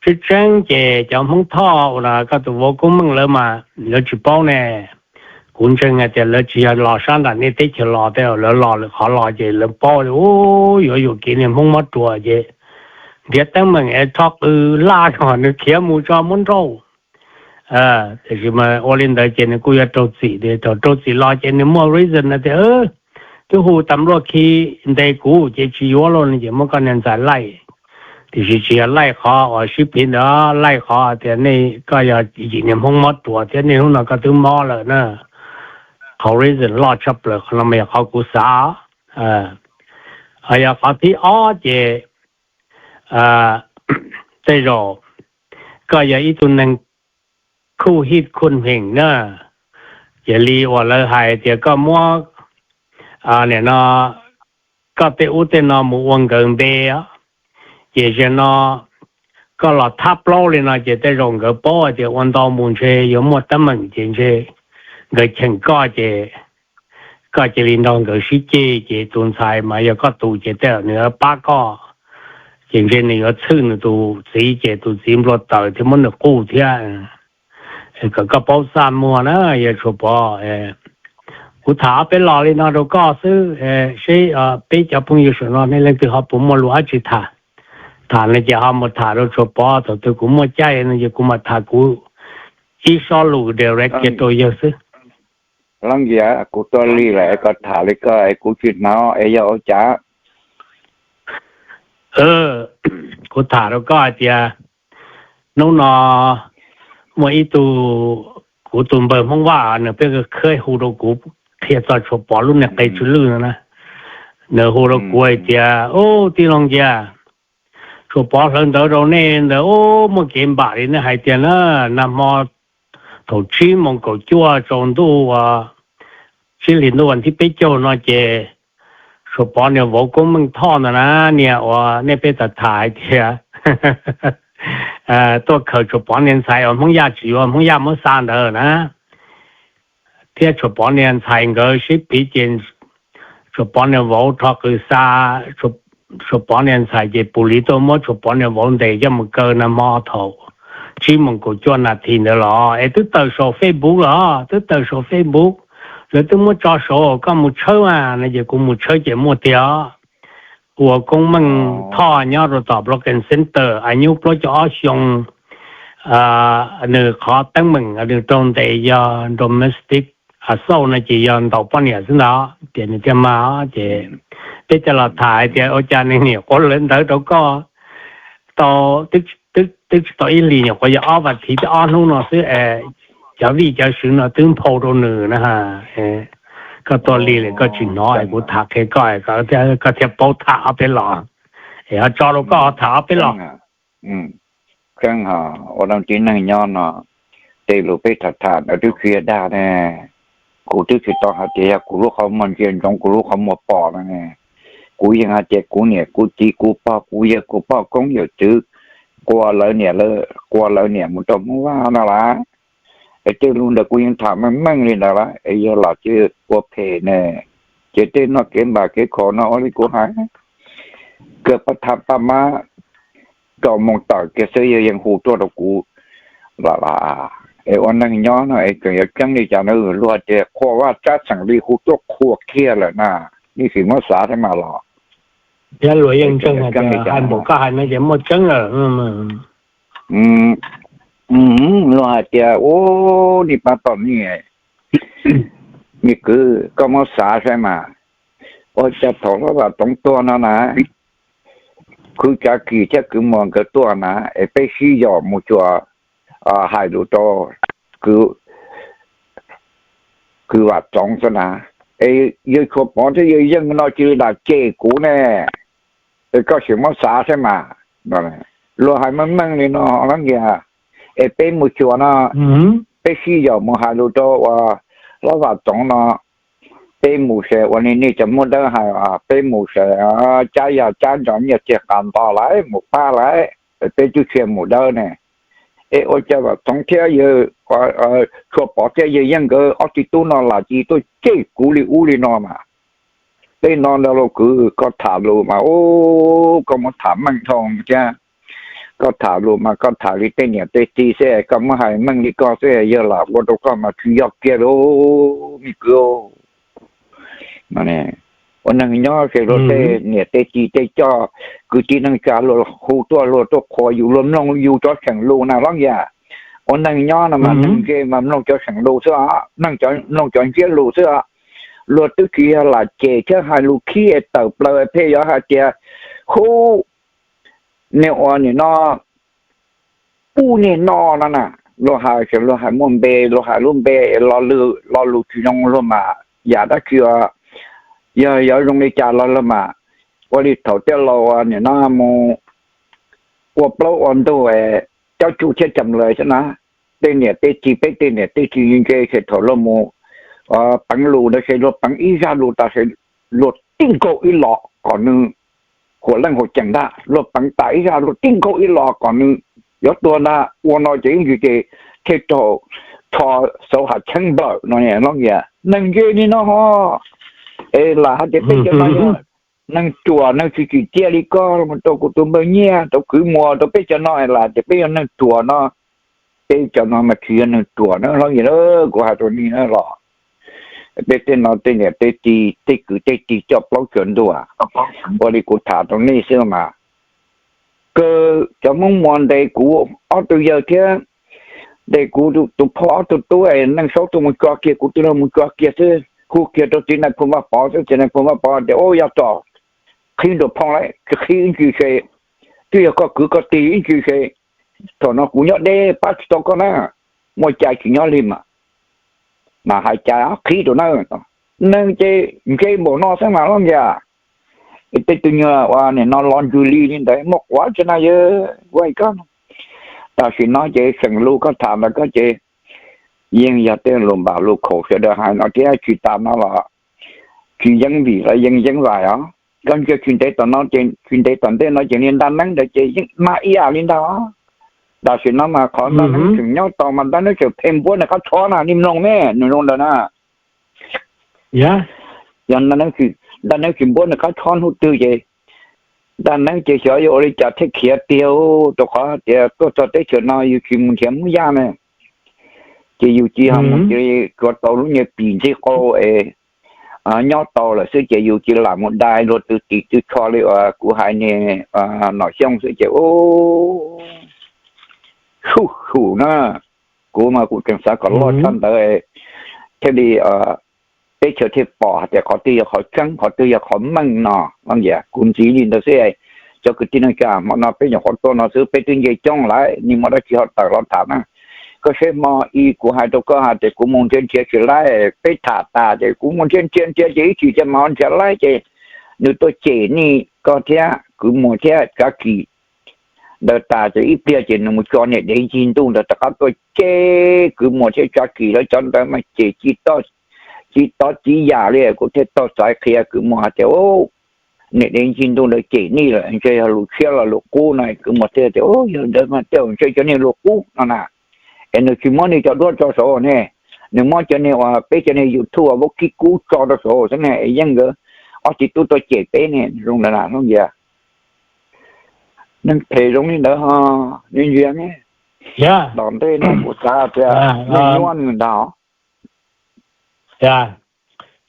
tseeb tseeb ces cov Hmoob Thoj uas koj tus vauv Koob Meej lawv mas lawv tsis paub ne. Kuv ntseeg hais tias lawv tsis yog los sab nram nej teb chaws los, tej lawv los lwm qhov los ces lawv paub, yuav yuam kev niag Hmoob mob ruas ces nrhiav teeb meem es rho qws laj no nws khiav mus tso muab nrauj. Tiam sis mas ua li ntawd ces nws kuj yuav raug txim, raug txim los ces nws muaj reason no tias twb hu tas npluaj khi ntes kuv ces tsis yuav lauj no ces muab koj niag ntxhais laij. Tiam sis tsis yog laij qhov uas sib phiv ntawd, laij qhov tias nej koj yog yim niag Hmoob mob ruas thiab nej hnub no koj twb mob lawm na. Qhov reason loj tshaj plaws qhov no mas yog qhov kuv xav. Yog qhov thib ob ces tej zaum koj yog ib tug neeg khuj hij khuj hmeem na, ces li uas lawv hais tias koj muab nim no koj tej ub tej no mus ua nkawd npe, ces zaum no koj los thab plaub li no ces tej zaum nkawd paub hais tias ua ntau mus ntshe yuav muaj teeb meem ces ntshe nkawd cheem koj ces koj cia li nrog nkawd sib ceg ces tus ntxhais mas yog koj tus ces tej zaum nws yuav pab koj, ces ntshe nws yuav txhwj nws tus txiv ces tus txiv nplua taws thiab muab nws quj thiab. Kom koj paub txaj muag na yawg Tshuas Pov. Kuv tham ob peb los li no rau koj xwb, seb peb cov phooj ywg saum no nej leej twg ho puas muaj lus dab tsi tham. Tham no ces ho mus tham rau Tshuas Pov, thaum twg kuv muaj caij no ces kuv mam tham kuv ib sob lus direct kiag rau yawg xwb. Leej yawg, kuv tuaj lig lawm es koj tham li koj es kuv tsis hnov es yog ua cas? Kuv tham rau koj hais tias hnub no muaj ib tug, kuv tus npawg Hmoob Vaj nws peb khawb hu rau kuv qhia txog Tshuas Pov lub niag qe tsw lwj no na. Nws hu rau kuv hais tias, ub, tij laug Nkias, Tshuas Pov hlawv ntawv rau nej ntawd, ub, muaj kev npam li nej hais tias na. Nag hmo thaum tsib moos kaum cuaj tsaus ntuj, tsib hlis ntuj vas thib peb caug no ces Tshuas Pov niag vauv Koob Meej Thoj ntawd na, niag uas nej peb tham tham hais tias tuaj khaws Tshuas Pov niag ntxhais uas Hmoob Yaj tsis yuav Hmoob Yaj muab xa ntawd na, thiab Tshuas Pov niag ntxhais nkawd sib phiv ces Tshuas Pov niag vauv rho qws xa Tshuas Pov niag ntxhais ces pus lis tuaj muab Tshuas Pov niag vauv ntes coj mus kaw nag hmo thaum tsib moos kaum cuaj nas this ntawd los es twb tawm saum Facebook los, twb tawm saum Facebook, lawv twb muab tso saud, koj mus tshawb mas no ces kuv mus tshawb ces muaj tiag. Ua Koob Meej Thoj nyob rau tom Brooklyn Center, a nyuj plaub caug ob xyoo, nws qhov teeb meem nws raug ntes yog domestic assault no ces yog ntaus poj niam xwb ntag, tias nws thiaj mag ces peb coj los tham hais tias ua cas nws nyuam qhuav hlawv ntawv rau koj tau, twb tsis tau ib hlis, nyuam qhuav yog ob vas thiv thiab ob hnub no xwb es cov vij cov sw no twb nphau rau nws na. Koj tuaj lig lawm koj tsis hnov es kuv tham qhia koj, koj thiaj paub tham ob peb los, es ho tso rau koj ho tham ob peb los. Kheej, ua tib neeg nyob no, Tej lus peb tham tham ntawd twb tsis yog dag ne. Kuv twb tsis tau hais tias yog kuv lub qhov muag ntsia ntsoov kuv lub qhov muag pom no ne. Kuv yeej hais tias kuv niam kuv txiv kuv pog kuv yawg kuv pog koob yawm txwv qua lawv niam, qua lawv niam mus rau Hmoob Vaj no las. Es tej lus ntawd kuv yeej tham meej meej li ntawd las, es yog lam cia ua phem ne. Ces tej no kev npam kev khov no ua li kuv hais, kawg pab tham pab mab rau moo tawm kiag xwb yawg yeej hu tuaj rau kuv lawm las. Es ua neeg nyob no es tseem yuav tseeb li cas na, luag hais tias qhua vaj tsab xeem li hu tuaj qhua kiag lawm na, nej sim muab xav thiab mas los. Yog luag yeej ntseeg hais tias hais npaum koj hais no ces muaj tseeb lawm. Luag hais tias ub, nej pab tom nej, me kwv koj muab xav saib mas, ua cas thaum Hlob Vam Txoov tuag no na, kwv Tsav Kis thiab kwv Muas nkawd tuaj na, es peb sib yaum mus xyuas, hais lus rau kwv Vam Txoov xwb na, es yawg Tshuav Pov thiab yawg Yeej no cia li lam cem kuv ne. Es koj sim muab xav saib mas, luag hais meej meej li no los nkiag, es peb mus xyuas no, peb sib yaum mus hais lus rau uas Hlob Vam Txoov no, peb mus saib ua li nej cov Hmoob Dawb hais, peb mus saib, cab yaj cab ntsos nyiaj txiag qas nto lawm mus pab lawm, peb twb tsis mus dawb ne. Es ua cas Vam Txoov thiab yawg Tshuav Pov thiab yawg Yeej nkawd ob txiv tub no lam cia li tuaj cem kuv li ub li no mas. Tej no ntag lauj kwv, koj tham lus mas ub, koj muab tham meej dhau thiab. Koj tham lus mas koj tham li tej niam tej txiv xwb, koj muab hais meej li koj xwb, yawg lam ua rau koj mas tsis yog kiag li me kwv. Ua neeg nyob ces luag tej niam tej txiv tej coj, kwv tij neej tsa luag hu tuaj luag tuaj qhuas yus, luag mloog yus cov seem lus na los nkiag. Ua neeg nyob no mas neeg ntse mas mloog cov seem lus xwb, mloog cov ntsiab lus xwb. Luag twb tsis yog lam cem thiab hais lus khib es tawm plaws pheej yuav hais tias, hub, nej ua nim no ub niag no no na, luag hais, luag hais muaj npe, luag hais lub npe es lo lus tsis zoo luag mas yam dab tsi, yog yuav zoo li cas los luag mas, ua li thaum tej laus nim no mus ua plaub ua ntug, Cab Tsuj thiab Cam Lawv xwb na, tej niam tej txiv, peb tej niam tej txiv ntse ces thaum luag mus peev lus ntawd ces luag peev ib zaj lus tas ces luag tib nkaug ib los kom nws huam leej huam ceem ntag, luag peev tas ib zaj luag tib nkaug ib los kom nws yuav tuag ntag. Ua no ces ib ntsis ces thiaj raug tsho xauv hav cheeb nplawm no los nkiag. Neeg ntse li no ho es lam hais tias peb cov no yog neeg ruam, neeg tsis tsim txiaj li koj mus rau kuv tus npawg Nyiaj, rau kwv Muas, rau peb cov no es lam tias peb yog neeg ruam no, peb cov no mas tsis yog neeg ruam na los nkiag, kuv hais rau nej na los. Peb tej no tej niam tej txiv tej kwv tej tij coj plaub coj ntug, ua li kuv tham rau nej xwb mas, kawg cov Hmoob Muas ntes kuv ob tug yawg thiab ntes kuv tus phauj ob tug tub, Neej Saub tuaj mus tso kiag, kuv twb los mus tso kiag xwb, hu kiag rau txiv Nais Phoo Vaj Pov xwb, txiv Nais Phoo Vaj Pov tias, ub, yog txog qhib nram phoo lawm, tsis qhib ib ntsis ces twb yog koj kwv koj tij ib ntsis ces thaum no kuv nyob deb pab tsis tau koj na, muaj cai tsis nyob li mas, mas hais cai qhib rau na. Neeg ces ntse npaum no xwb mas los nkiag. Tej tug nyuag uas nim no los ntsws li li ntawd muaj quav tsi na yawg, ua li koj. Tam sim no ces seem lus koj tham ntawd koj ces yeej yog tej lus npam lus khaum sawv daws hais no thiab, tsis tas no los tsis yeeb vim los yeej yeeb vais os. Koj ntsia tsis ntev tom no ces, tsis ntev tom ntej no ces niag Ntaj Neeb ntawd ces yeej mag ib yam li ntag. Tam sim no mas qhov Ntaj Neeb tseem nyob tau mas Ntaj Neeb tseem phem npuab nws qab tshob na, nej mloog me nws zoo ntawd na. Yog Ntaj Neeb tsis npuab nws qab tshob hnub twg ces Ntaj Neeb ces xyov yuav ua li cas thiaj khiav tiag, rau qhov tias tuaj txog teb chaws no yus tsis mus nrhiav Hmoob Yaj ne, ces yus tsis ho mus cia li tsuav tau lub niag pim ntxig qau es nyob tau lawm xwb ces yus tsis lam mus dai luag twg tim twg tsho li uas kuv hais niag Nom Xyooj xwb ces ub, sub sum na. Kuv mas kuv tseem xav kom loj tshaj ntawd thiaj li teb chaws thiaj pom hais tias qhov twg yog qhov tseeb, qhov twg yog qhov meej no. Kuv ntxiv li ntawd xwb. Cov kwv tij neej tsa, hmo no peb nyuam qhuav tuaj no xwb peb twb nce coob lawm, nej muaj dab tsi ho tawm los tham na. Koj saib hmo i kuv hais rau koj hais tias kuv mus nrhiav nrhiav tsis laib, peb tham tas ces kuv mus nrhiav nrhiav nrhiav ces ib chim ces mam nrhiav laib ces nws tuaj cem nej koj thiab kwv Muas thiab Tsav Kis ntawd tas ces ib pliag ces nws mus tso niam dev ncig ntuj ntawd rov qab tuaj cem kwv muam thiab Tsav Kis lawv cov ntawd mas cem tsis tov tsis yam li. Kuv thiaj tau xav qhia kwv muam hais tias, niam dev ncig ntuj ntawd cem nej lawm, ntshe yog lus tshiab los lus qub no. Kwv muam thiaj tias, yog ntawd mas tej zaum ntshe cov niag lus qub no na, es nws tsis muab nej cov duab tso saud ne, nws muab cov niag uas peb cov niag YouTube uas vaub kib kub tso rau saud xwb ne, es yeej nkawd ob txiv tub tuaj cem peb ne. Zoo ntawd na Hlob Nkias, neeg phem zoo li ntawd ho, nej ntsia ne. Tom ntej no kuv xav tias nej nyuaj nws ntag.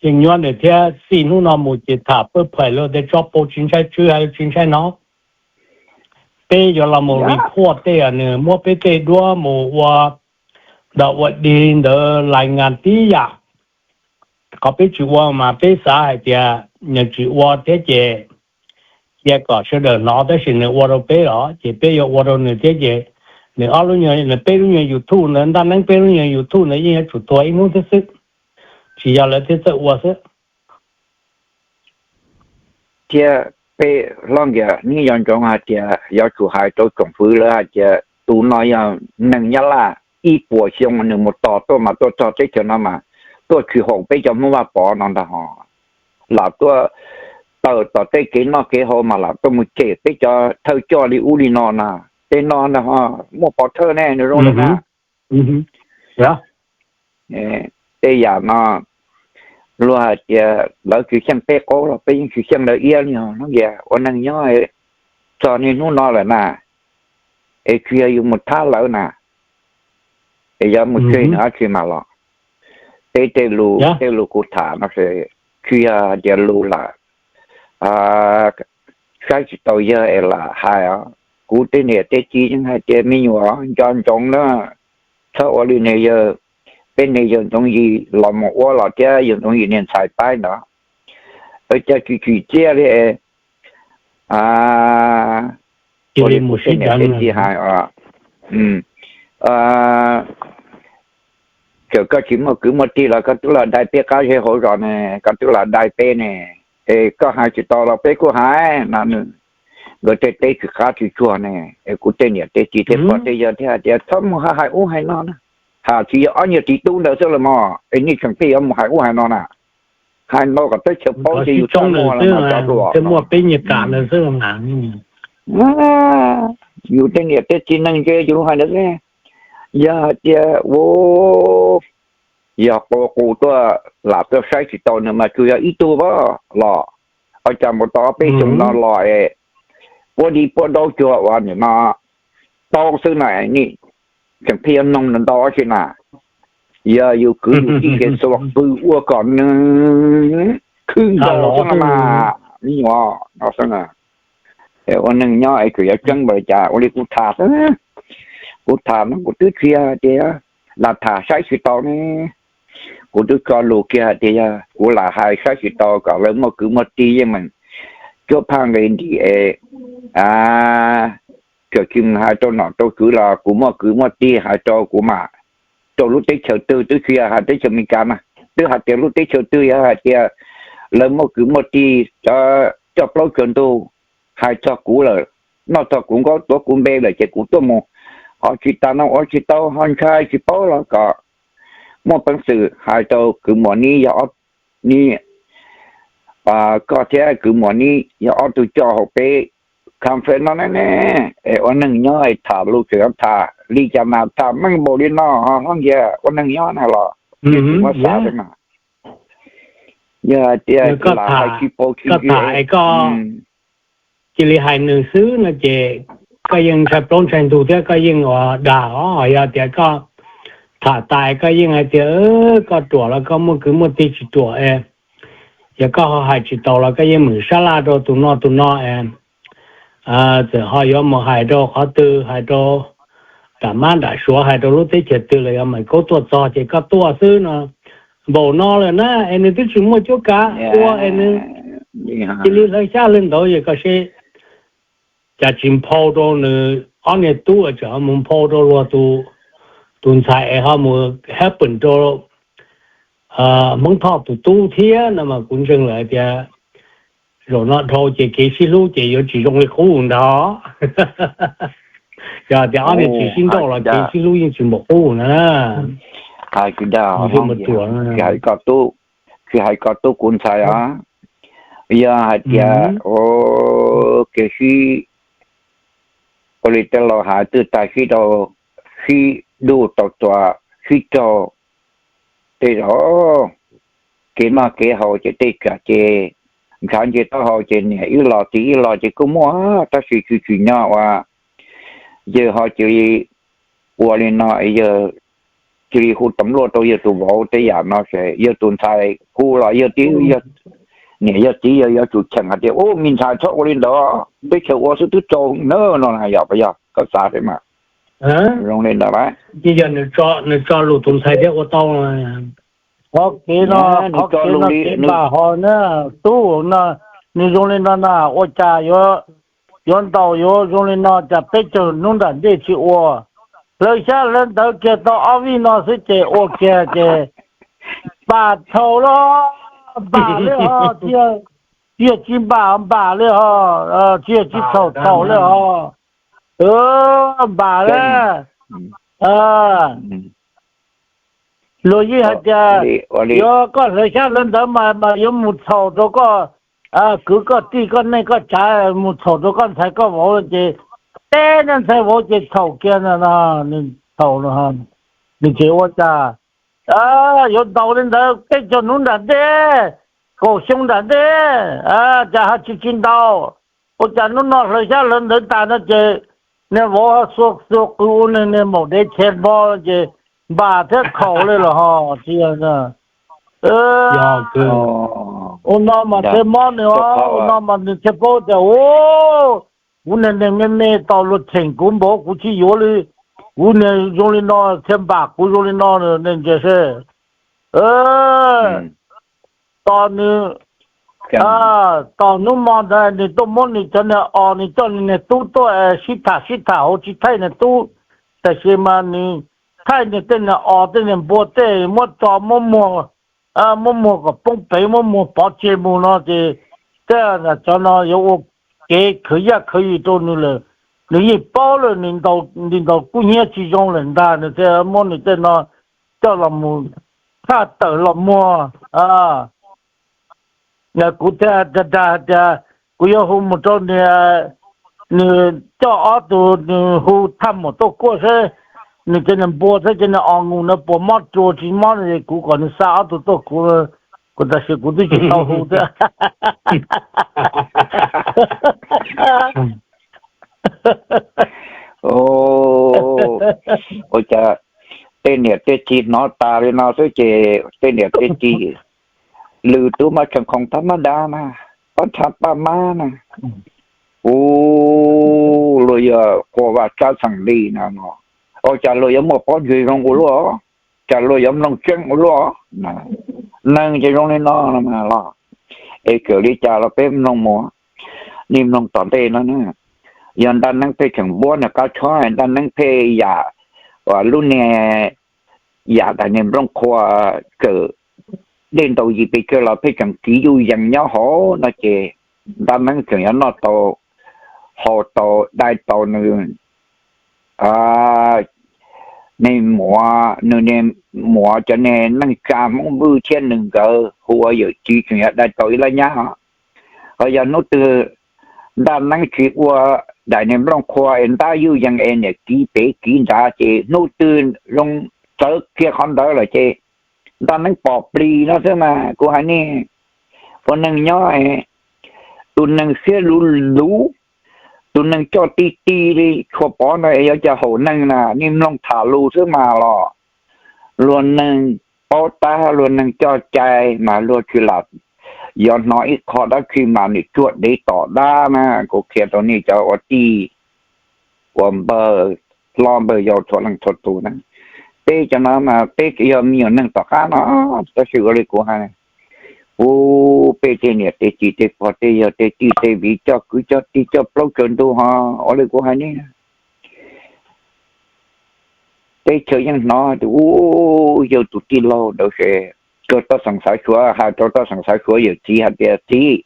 Yeej nyuaj nws thiab, txij hnub no mus ces tham pab phais luag tej tsob pau tsis ntshai tswv hais tsis ntshai no. Peb yuav los mus report tej nws muab peb tej duab mus ua ntaus ua dig ntawd lais ngas tib yam. Qhov peb tsis ua mas peb xav hais tias nws tsis ua thiab ces cia kom sawv daws hnov, tab sis nws ua rau peb los ces peb yuav ua rau nws thiab ces nws ob lub nyuag, nws peb lub nyuag YouTube ntawd, ntaj neeb peb lub nyuag YouTube ntawd yeej yuav tsum tuag ib hnub thiab xwb, tsis yog lawv thiaj txawj ua xwb. Thiab peb Hlob Nkias, nej yuav ntsoov hais tias yuav tsum hais rau tsoom fwv lawv hais tias tus no yog neeg Nyab Laj ib puas xyoo nws mus tos tuaj mas tuaj txog teb chaws no mas tuaj tsis haum peb cov Hmoob Vaj Pov no ntag ho. Lam tuaj tawm tom tej kev noj kev haus mas lam tuaj mus cem peb cov thawj coj li ub li no na. Tej no ntag ho, muaj pov thawj ne, nws zoo li na. Tej yam no luag hais tias lawv tsis xyeej peb qaub los peb yeej tsis xyeej lawv iab li os Hlob Nkias. Ua neeg nyob txog niaj hnub no lawm na, es tsis yog yus mus thab lawv na, es yuav mus tseg nws dab tsi mas los. Peb tej lus, tej lus kuv tham no tsis yog hais tias lus lam saib tsis taus yawg es lam hais os. Kuv tej niam tej txiv yeej hais tias me nyuam nco ntsoov na, txhob ua li niag yawg, peb niag yawg Ntxoov Yim los mus ua los thiab yawg Ntxoov Yim niag ntxhais Paib ntawd, cas tsis tsim txiaj li. Ua li kuv tej niam tej txiv hais os, txawm koj tsis muaj kwv muaj tij los koj twb los dai peb qab zej hauv zos ne, koj twb los dai peb ne, es koj hais tsis tau los peb kuj hais no. Nkawd tej teb tsis qab tsis tsuag ne, es kuv tej niam tej txiv tej pog tej yawg thiaj hais tias txhob mus hais ub hais no na. Hais tsis yog ob niag txiv tub ntawd xwb los mas es nej tseem pheej yuav mus hais ub hais no na. Hais no kom teb chaws paub ces yus txhob muaj los mas cov hluas no. Yus tej niam tej txiv neeg ntshe yus hais ntawd xwb. Yog hais tias ua yog qus qus tuaj lam tuaj saib tsis tau nws mas tsuas yog ib tug pab los, ua cas mus tau ob peb xyoo no los es puab dib puab daub cuag uas nim no tau xwb na, nej tseem pheej yuav noog nws ntau dab tsi na. Yog yus kwv yus tij ces xuas qws ua kom nws khwb nkaus xwb no mas, me nyuam no xwb. Ua neeg nyob es tsuas yog tseeb npaum li cas ua li kuv tham xwb. Kuv tham no kuv twb tsis yog tias lam tham saib tsis tau ne. Kuv twb tso lus kiag hais tias yog kuv lam hais saib tsis tau kom lawv muaj kwv muaj tij yeej meem cuab phaj nqi nrim es txawm tsis mus hais rau nom rau tswv los kuv muaj kwv muaj tij hais rau kuv mas, rau lub teb chaws twg twb tsis yog hais teb chaws Amelikas na, twb hais tias lub teb chaws twg yog hais tias lawv muaj kwv muaj tij cov coj plaub cog ntug hais txog kuv lawm, noj txog kuv nkaub tuav kuv npe lawm ces kuv tuaj mus. Ho tsis tas no ua tsis tau ho ntshai tsis paub los kom muaj peev xwm hais rau kwv muam nib yog ob, nib, koj thiab kwv muam nib yog ob tug coj hauv peb conference no ne. Es ua neeg nyob es tham lus tseem tham li cas mas tham meej npaum li no ho Hlob Nkias, ua neeg nyob na los tsis muab xav li mas. Yog hais tias lam hais tsis paub tsis ntsia, cia li hais nws xwb no ces koj yeej ntshai plaub ntshai ntug thiab koj yeej ua dag os. Yog tias koj tham tas koj yeej hais tias koj ruam los koj muaj kwv muaj tij tsis ruam es, yog koj ho hais tsis taus los koj yeej meem sab laj rau tus no tus no es, txawm ho yuav mus hais rau qhov twg, hais rau nram mab nram suav, hais rau lub teb chaws twg los yog meem kaub tuaj txog ces koj tuaj xwb no. Npaum no lawm na es nws twb tsis muaj cuab kav ua es nws cia li hlawv xyab hlawv ntawv es koj seb cas tsis nphau rau nws ob niag tub, tseem ho mus nphau rau luag tus ntxhais es ho mus happen rau Hmoob Thoj tus tub thiab no mas kuv ntseeg lawm hais tias zaum no dhau ces kev sib hlub ces yuav tsis zoo li qub ntag. Yog tias ob niag tsis sib nrauj los kev sib hlub yeej tsis npaum qub na. Hais tsis dag, tsis hais koj tub kuv ntxhais os. Yog hais tias kev sib, ua li tej laus hais twb tag sib rau, sib duj tau tua, sib raug tej zaum kev noj kev haus ces tej tsam ces ntshav nce taub hau ces niam ib los txiv ib los ces kuj muaj, tab sis tsis tsim nyog uas yawg ho cia li ua li no, yawg cia li hu tam luaj rau yawg tus vauv tej yam no ces yawg tus ntxhais hu los yawg tib, niam yog txiv yawg yuav tsum cheem hais tias, ub, me ntxhais txhob ua li ntawd, teb chaws ua xwb twb tsaus na no na, yog puas yog? Koj xav thiab mas. Zoo li ntawd lawm. Ces yog nws tso lus tus ntxhais thiab ua tau. Qhov kev no, qhov kev no kev npam ho na, tub no, nws zoo li no na, ua cas yuav ntaus yuav zoo li no, cas peb caug hnub nram ntej tsis ua, hlawv xyab hlawv ntawv kiag tau ob vij no xwb ces ua kiag ces npam txhaum los npam li ho, tsis yog tsis npam npam li ho, tsis yog tsis txhaum txhaum li ho, npam li. Luag yeej hais tias yuav koj hlawv xyab hlawv ntawv mas mas yuav mus txhaum rau koj kwv koj tij koj neej koj tsav, mus txhaum rau koj ntxhais koj vauv ces, teb niag ntxhais vauv ces txhaum kiag no, nws txhaum, nws ces ua cas yuav ntaus li ntawd peb caug hnub nram ntej, kaum xyoo nram ntej, cas ho tsis tsis ntaus, ua cas hnub no hlawv xyab hlawv ntawv tas no ces niag vauv ho xua xua qw ua niag maum dev chev npo ces npam thiab khaum li los ho tsis yog. Ua no mas thiaj mob nws os, ua no mas nws thiaj paub tias, u, kuv niag neeg me me tau luag cheem kuv npaum kuv tsis yuav li, kuv niag zoo li no thiaj npam kuv zoo li no, nej ntsia seb. Tos nws, tos hnub mo ntawd nws tuaj muab nws cov niag os, nws coj nws niag tub tuaj sib tham sib tham hauv tsis thaij nws tub, tab sis mas nws thaij nws tej niag os tej niag npua tej muab tso muab muag, muab muag kom poob peev muab muag pov tseg mus no ces tej cov no yuav ua kev khwv yaj khwv yim rau nws lawm. Nws yeej paub lawm, nws ntaus kub hnyiab tsis zoo lawm ntag, nws thiaj muab nws tej no coj los mus thaj tawm los muag. Kuv thiaj dag dag hais tias kuv yuav hu mus rau nws, nws coj ob tug nws hu thaj muam tuaj kuaj seb nws cov niag npua thiab cov niag os nus no puas mob rua tsis mob no, kuv kom nws xa ob tug tuaj kuv, kuv tab sis kuv twb tsis tau hu thiab. Ua cas tej niam tej txiv hnov tas li no xwb ces tej niam tej txiv lwm tus mas tseem khoom thab mab dab na, pab ntshav pab mab na, ua luag yog quas vaj tsab xeem li no, ua cas luag yuav muaj pob ntseg zoo ua luaj, cas luag yuav mloog tseeb ua luaj. Neeg ces zoo li no los, es txawm li cas los peb mloog mus, nej mloog tom ntej no na, yog ntaj neeb pheej tseem npuab nws qab tshob, ntaj neeb pheej yam uas lub niag yam daim niag nplooj qhuav txawm dej ntaus yim pes tsawg los pheej tseem kiv yuj yees nyob hauv no ces ntaj neeb tseem yuav noj tau haus tau dai tau nws niag muam, nws niag muam cov niag neej tsa Hmoob Vwj thiab nws nkawd hu ua yawm txiv tseem yuav dai tau ib lab nyab os. Ho yog hnub twg ntaj neeb tsis ua daim niag nplooj qhuav es ntab yuj yees es niam kiv pem kiv nrad ces hnub twg zoo txawv kiag qhov ntawd lawm ces ntaj neeb pom plis no xwb mas kuv hais nej. Ua neeg nyob, tus neeg siab luv luv, tus neeg coj ti ti li tshuav pov no es yuav coj haum neeg na, nej mloog tham lus xwb mas los. Luag neeg paub tab luag neeg coj cai mas luag tsis lam yog hnov ib qho dab tsi mas nws tsuag dev tom dab na. Kuv qhia rau nej cov ua tij ua npawg hlob npawg yau txhua leej txhua tus na, peb cov no mas peb yog me nyuam neeg tom qab no, tab sis ua li kuv hais, u, peb tej niam tej txiv tej pog tej yawg tej tij tej viv coj kwv coj tij coj plaub coj ntug ho, ua li kuv hais ne, teb chaws yeej hnov tias u, yawg tus tij laug ntawd ces kawg toj xeem xav suav hais rau toj xeem xav suav yawm txiv hais tias txiv,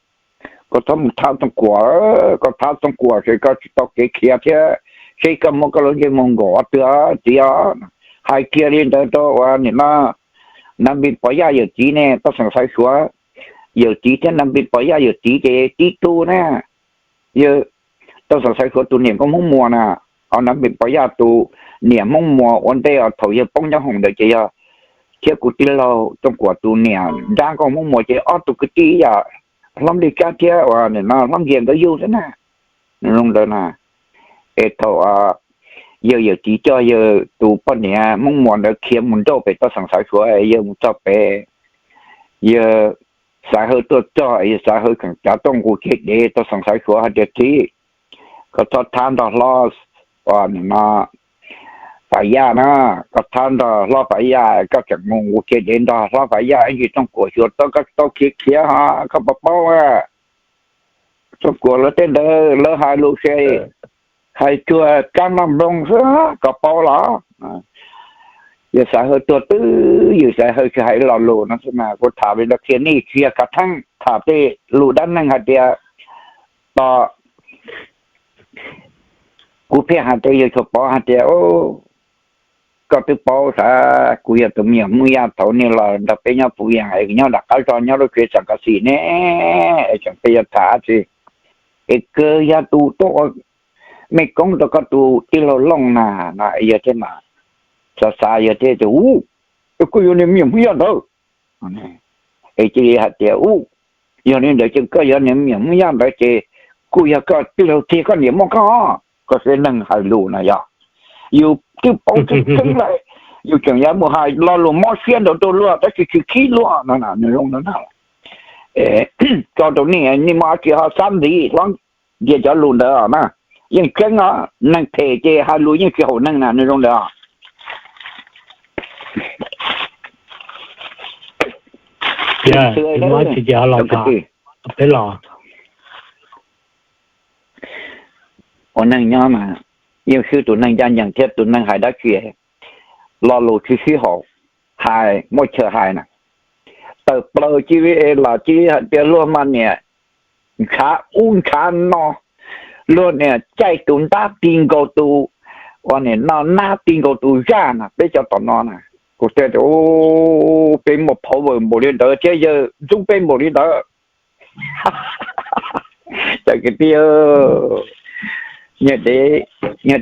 koj txhob mus thab Txooj Kuam, koj thab Txooj Kuam ces koj tsis tau kev khiav thiab, seb koj muab koj lub ntsej muag nkaus ob tug txiv os. Hais kiag li ntawd rau uas nim no Nab Npis Pov Yaj yawm txiv ne, Toj Xeem Xaiv Suav yawm txiv thiab Nab Npis Pov Yaj yawm txiv ces tib tug na, yog Toj Xeem Xaiv Suav tus niam nkauj Hmoob Muas na, ho Nab Npis Pov Yaj tus niam Hmoob Muas ua ntej os, thaum yawg poob nyob hoom ntawd ces yog thiab kuv tij laug Tooj Kuam tus niam nrab nkauj Hmoob Muas ces ob tug kwv tij yog Hlob Nplij Tsab thiab uas nim no Hlob Nkias nkawd yug xwb na. Nws zoo ntawd na, es thaum yawg yawm txiv coj yawg tus poj niam Hmoob Muas ntawd khiav mus nrauj pem Toj Xeem Xaiv Suav, yawg mus txog pem, yawg Xaiv Hawj tuaj txog, yawg Xaiv Hawj tseem cav tuaj nqus kiag dev Toj Xeem Xaiv Suav hais tias, Txiv, koj txhob thab nrog hlob, nim no Faiv Yaj na, koj thab nrog hlob Faiv Yaj koj tseem mus nqus kiag dev nrog hlob Faiv Yaj ib ntsis Tooj Kuam xyuas tau koj tau khiav khiav ho koj puas paub? Tooj Kuam lawv tej ntawd lawv hais lus se hais cuag kab noj nploog xwb koj paub los? Yawg Xaiv Hawj tuag twb, yawg Xaiv Hawj tsis hais lo lus no xwb mas kuv tham li ntawd qhia nej tsis yog khav theeb, tham tej lus dab neeg hais tias, tos, kuv pheej hais rau yawg Tshuas Pov hais tias, koj twb paub xav kuv yog tus me nyuam Hmoob Yaj thaum nej los nrog peb nyob puv yees es nyob nram qab zog nyob lub tsev xeem Kav Xim ne, es tseem peb yuav tham dab tsi, es kawg yog tus tuaj ua mej koob rau koj tus tij laug Looj na, no yawg thiaj mas xav xav yawg thiaj tias, Ub, koj yog niag me nyuam Hmoob Yaj ntawd. Es cia li hais tias, Ub, yog li ntawd ces koj yog niag me nyuam Hmoob Yaj ntawd ces kuj yog koj tij laug tiag, koj niam muaj koj, koj saib neeg hais lus no yog yus twb paub tseeb tseeb lawm, yus tseem yuav mus hais lo lus mob siab ntawd rau luag tab sis tsis khib luag no nws zoo no na. Tso rau nej, nej muaj dab tsi ho xab ntxiv hlob, ntsia cov lus ntawd na, yeej tseeb os, neeg phem ces hais lus yeej tsis haum neeg na, nws zoo ntawd. Tsis muaj dab tsi ces ho los tham peb los. Ua neeg nyob mas yeej swb tus neeg ncaj ncees thiab tus neeg hais dab tsi lo lus tsis sib haum, hais muaj chaw hais na. Tawm plaws cia li los cia li hais tias luag mas niam ntshav ub ntshav no, luag niam caij tus ntab ti nkaus tus, uas niam no nab ti nkaus tus zaj na, peb cov tom no na. Kuv thiaj tias, Peb muaj power npaum li ntawd thiab yawg ntxub peb npaum li ntawd. Cov kwv tij, niag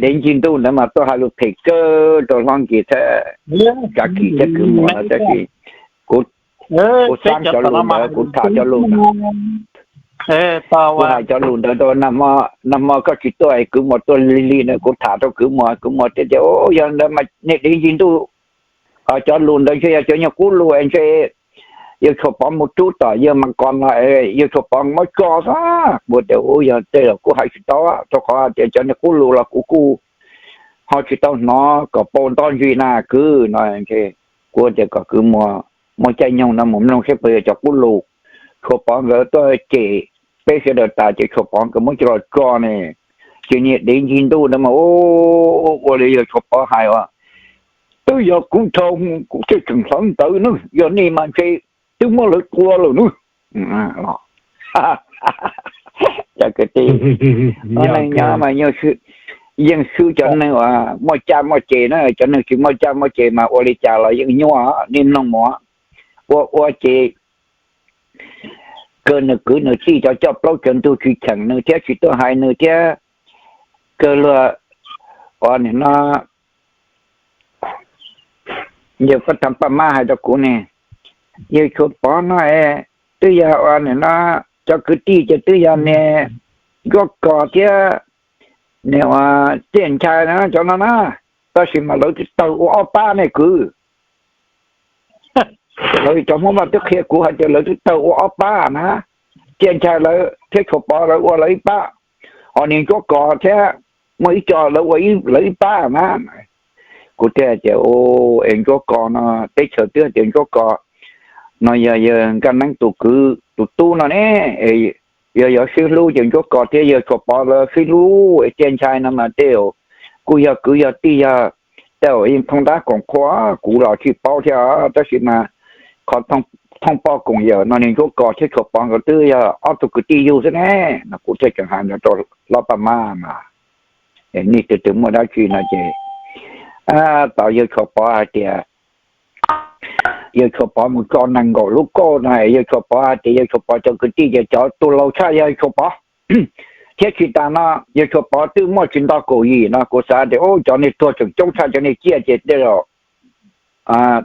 dev ncig ntuj ntawd mas tuaj hais lus phem kawg rau hlob Nkis thiab Tsav Kis thiab kwv Muas no tab sis kuv, kuv xab cov lus ntawd, kuv tham cov lus ntawd, kuv hais cov lus ntawd rau nag hmo, nag hmo koj tsis tuaj es kwv Muas tuaj lig lig na, kuv tham rau kwv Muas, kwv Muas thiaj tias, Yog ntawd mas niag dev ncig ntuj, cov lus ntawd ntshe yog cov nyuag qub lus es ntshe yawg Tshuas Pov mus rub tom yawg Mas Kos los yawg Tshuas Pov muab tso xwb. Kuv tias, Ub, yog tej zaum kuj hais tsis tau, rau qhov tias cov niag qub lus los kuv kuj ho tsis tau hnov kom pau nto ntsis na kwv no. Kuv tias kom kwv Muas muab caij nyoog no mus mloog seb puas yog cov qub lus. Tshuas Pov nkawd tuaj cem peb sawv daws tas ces Tshuas Pov nkawd muab coj los tso ne, ces niag dev ncig ntuj ntawd mas ua li yawg Tshuas Pov hais as, twb yog kuv dhau, kuv thiaj tseem hloov ntawd na, yog nej mas ntshe twb muab lawv tua lawm na. Cov kwv tij, neeg nyob mas yeej swb cov neeg uas muaj caj muaj ces na, cov neeg tsis muaj caj muaj ces mas ua li cas los yeej nyuaj, nej mloog mus, ua ua ces kawg nws kwv nws tij cov coj plaub cawv ntug tsis cheem nws thiab tsis tuaj hais nws thiab, kawg luag uas nim no yawg Paj Thas Paj Mab hais rau kuv ne, yawg Tshuas Pov no es twb yog uas nim no cov kwv tij ces twb yog niag Ntsuab Kos thiab niag uas Tiaj Nchai na cov no na, tab sis mas lawv twb tawg ua ob pab ne kwv. Lawv cov Hmoob Vaj twb qhia kuv hais tias lawv twb tawg ua ob pab na, Tiaj Nchai lawv thiab Tshuas Pov lawv ua lawv ib pab, ho niag Ntsuab Kos thiab muaj ib co lawv ua lawv ib pab na. Kuv thiaj tias, Es Ntsuab Kos no teb chaws twb tias Ntsuab Kos no yog yawg Nkaj Neeb tus kwv tus tub no ne, yog yog sib hlub ces Ntsuab Kos thiab yawg Tshuas Pov lawv sib hlub, Tiaj Nchai no mas tej zaum kuj yog kwv yog tij, yog tej zaum yeej thooj dab koom qhua, kuv los tsis paub thiab tab sis mas qhov thooj poj koom yawm no niag Ntsuab Kos thiab Tshuas Pov nkawd twb yog ob tug kwv tij yug xwb ne. No kuv thiaj tseem hais ntawd rau hlob Paj Mab mas nej twg twg muaj dab tsi no ces, tos yawg Tshuas Pov hais tias, yawg Tshuas Pov mus tso nees nkaum lub kauj no, yawg Tshuas Pov hais tias yawg Tshuas Pov cov kwv tij ces cov tuag laus tshaj yawg Tshuas Pov thiab tsis tas no, yawg Tshuas Pov twb muaj tsis nto kaum yim no, kuv xav tias ub, cov niag tuag tseem coob tshaj cov niag ciaj ces tej zaum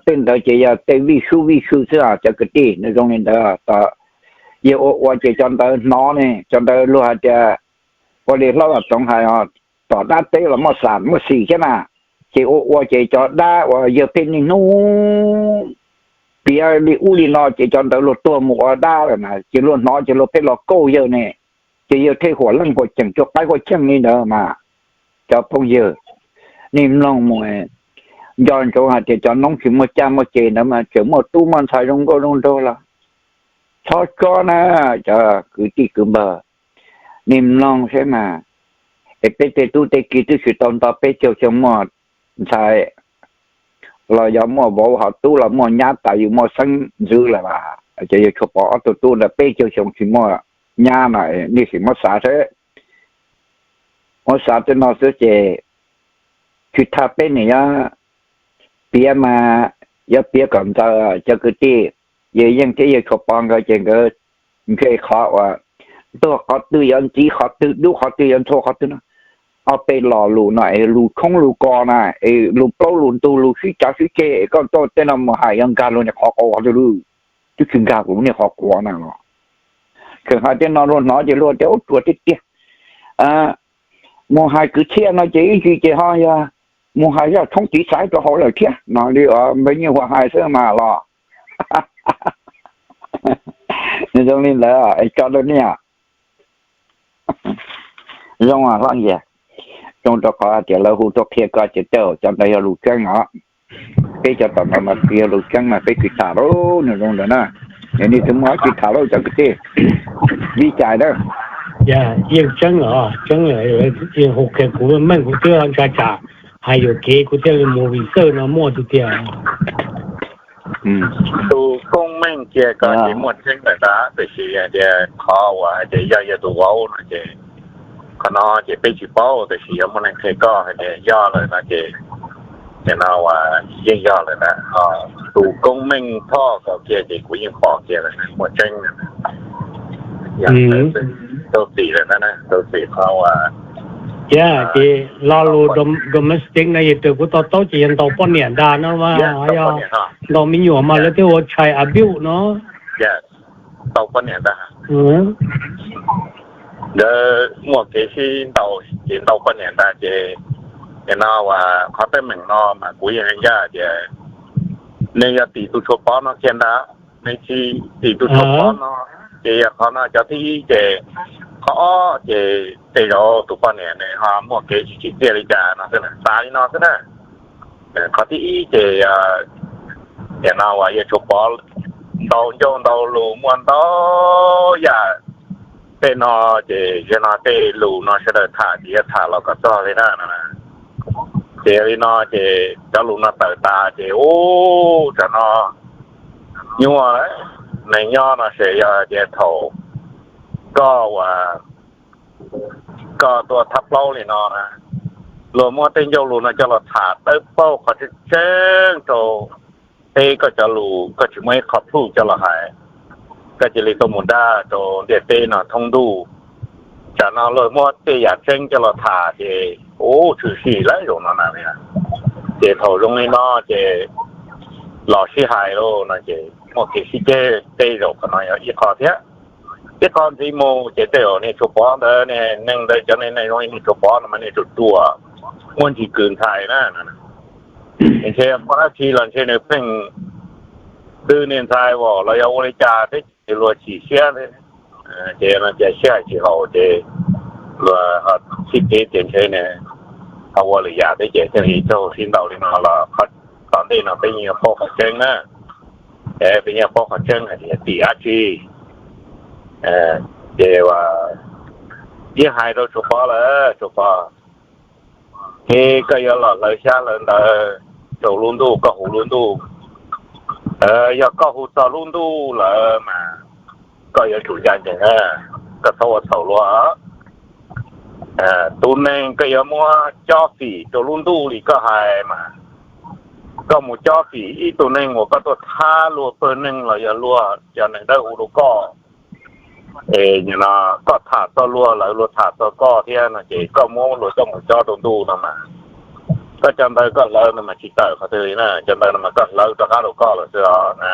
tej ntawd ces yog tej vij sub vij sw xwb os cov kwv tij. Nws zoo li ntawd, yawg ua ua ces cov ntawd hnov ne, cov ntawd luag hais tias, ua li Hlob Vam Txoov hais, tom dab teb los muaj xam muaj xim thiab na. Ces ua ua ces cov dab uas yawg pheej niaj hnub piav li ub li no ces cov ntawd luag tuag mus ua dab lawm na, ces luag hnov ces luag pheej los kauj yawg ne, ces yawg thiaj huam leej huam cheem cuag qaib huaj cheej li ntawd mas. Cov phooj ywg, nej mloog mus, nco ntsoov hais tias cov noob tsis muaj caj muaj ces ntawd mas tseem muaj tub muaj ntxhais zoo nkauj zoo nraug los txhob tsob na, cov kwv tij kwv npawg, nej mloog saib mas, es peb tej tub tej ki twb tsis tau nto peb caug xyoo muaj ntxhais los yog muaj vauv ho tub los muaj nyab tas yus muaj xeeb ntxwv lawm as, ces yawg Tshuas Pov ob tug tub ntawd peb caug xyoo tsis muaj nyab no, nej sim muab xav saib. Muab xav tej no xwb ces tsis tas peb niam yog piav mas, yuav piav kom ntxaws cov kwv tij, yawg Yeej thiab yawg Tshuas Pov nkawd ces nkawd ntshe qhov uas tuag qhov twg yuav ntxiv qhov twg, dub qhov twg yuav ntxhua qhov twg no, ob peb lo lus no es lus tshoob lus kos na, es lus plaub lus ntug lus sib cav sib ceg es koj tuaj tej no mus hais yuav nkag luag niag qhov quav qhov twg lawm, twb tsis nkag kuv lub niag qhov quav na los. Tseem hais tej no luag hnov ces luag tias ub, ruam tiag tiag, mus hais kwv txhiaj no ces ib ntsis ces ho yog mus hais zaj tshoob tiv xaiv rau hauv lawm thiab no li npawg Nyiaj Huas hais xwb mas los. Nws zoo li ntawd es tso rau nej. Zoo hlob Nyiaj, zoo rau qhov tias lawv hu tuaj qhia koj ces tej zaum cov ntawd yog lus tseeb os. Peb cov tom ntawd mas tsis yog lus tseeb mas peb tsis tham lauj, nws zoo ntawd na. Nws nej twb muaj dab tsi tham lauj cov kwv tij, li cas na. Yeej tseeb os, tseeb, hu qhia kuv meej kuv twb ntshai tsam hais yuam kev kuv thiaj li mus vim xwb no muaj tiag tiag. Tus koob meej kiag ko ces muaj tseeb lawm ntag, tiam sis hais tias qhov uas hais tias yog yog tus vauv no ces qhov no ces peb tsis paub, tiam sis yog muaj neeg qhia koj hais tias yog lawm no ces, ces no uas yeej yog lawm ntag. Tus koob meej Thoj ko kiag ces kuv yeej pom kiag lawm, muaj tseeb. Tau txim lawm ntag, tau txim qhov uas, ces lo lus domestic no yog raws kuv to taub ces yog ntaus poj niam ntag no mas, yog ntaus me nyuam mas lawv thiaj ua child abuse no. Tau poj niam ntag. Nkawd muaj kev sib ntaus ces ntaus poj niam ntag ces, ces no uas qhov teeb meem no mas kuv yeej hais ncaj tias nws yog tim tus Tshuas Pov no kiag ntag, nws tsis tim tus Tshuas Pov no. Ces yog qhov no cov thib ib ces, qhov ob ces tej zaum tus poj niam nws ho muaj kev tsis tsim txiaj li cas no xwb, xav li no xwb na. Qhov thib ib ces nim no uas yawg Tshuas Pov ntau ncauj ntau lus muaj ntau yam. Tej no ces yog no tej lus no sawv daws tham ces yuav tham los kom txog li na. Ces yog li no ces cov lus no tawm tas ces ub, tsam no nyuaj lawm. Neeg nyob no ces yog tias thaum koj uas koj tuaj thab plaub li no na, luag muab tej ncauj lus no coj los tham tawb paug qhov tseeb tseeb rau peb, koj cov lus koj tsis muaj ib qho proof coj los hais, koj cia li tuaj mus dag rau ntiaj teb no thoob ntuj. Tsam no luag muab tej yam tseeb coj los tham ces ub, tshwm sim lawm zaum no na. Ces thaum zoo li no ces los sib hais lauj no ces muaj kev sib ceg, tej zaum qhov no yog ib qho thiab. Ib qho ntxiv mus ces tej zaum niag Tshuas Pov ntawd, neeg ntawd cov neeg zoo li niag Tshuas Pov no mas niag ruam ruam, muaj ntsis kws ntxhais na. Ntshe muaj dab tsi los ntshe nws pheej tw niag ntxhais as los yog ua li cas thiab ces luag chim siab, ces no ces sib hais tsis haum ces luag ho sib kev ces ntshe nws ho ua lwm yam thiab ces thiaj li raug sib ntaus li no los qhov tom ntej no peb yeej yuav paub qhov tseeb na. Peb yeej paub qhov tseeb hais tias tim dab tsi. Ces ib hais rau Tshuas Pov lawm, Tshuas Pov, es koj yuav los hlawv xyab hlawv ntawv rau lub ntuj, koj hu lub ntuj. Yog koj hu txog lub ntuj lawm mas koj yuav tsum ncaj ncees, koj txhob ua txhaum luag. Tus neeg koj yuav muab cob fim rau lub ntuj li koj hais mas, koj mus cob fim ib tug neeg uas koj tuaj thab luag pawg neeg los yog luag cov neeg dawb huv rau koj, koj tham txog luag lawv luag tham txog koj thiab no ces koj muab luag coj mus cob rau ntuj no mas, koj cov ntawv koj hlawv no mas tsis tawm qhov twg li na, cov ntawv no mas koj hlawv rov qab rau koj lawm xwb os na.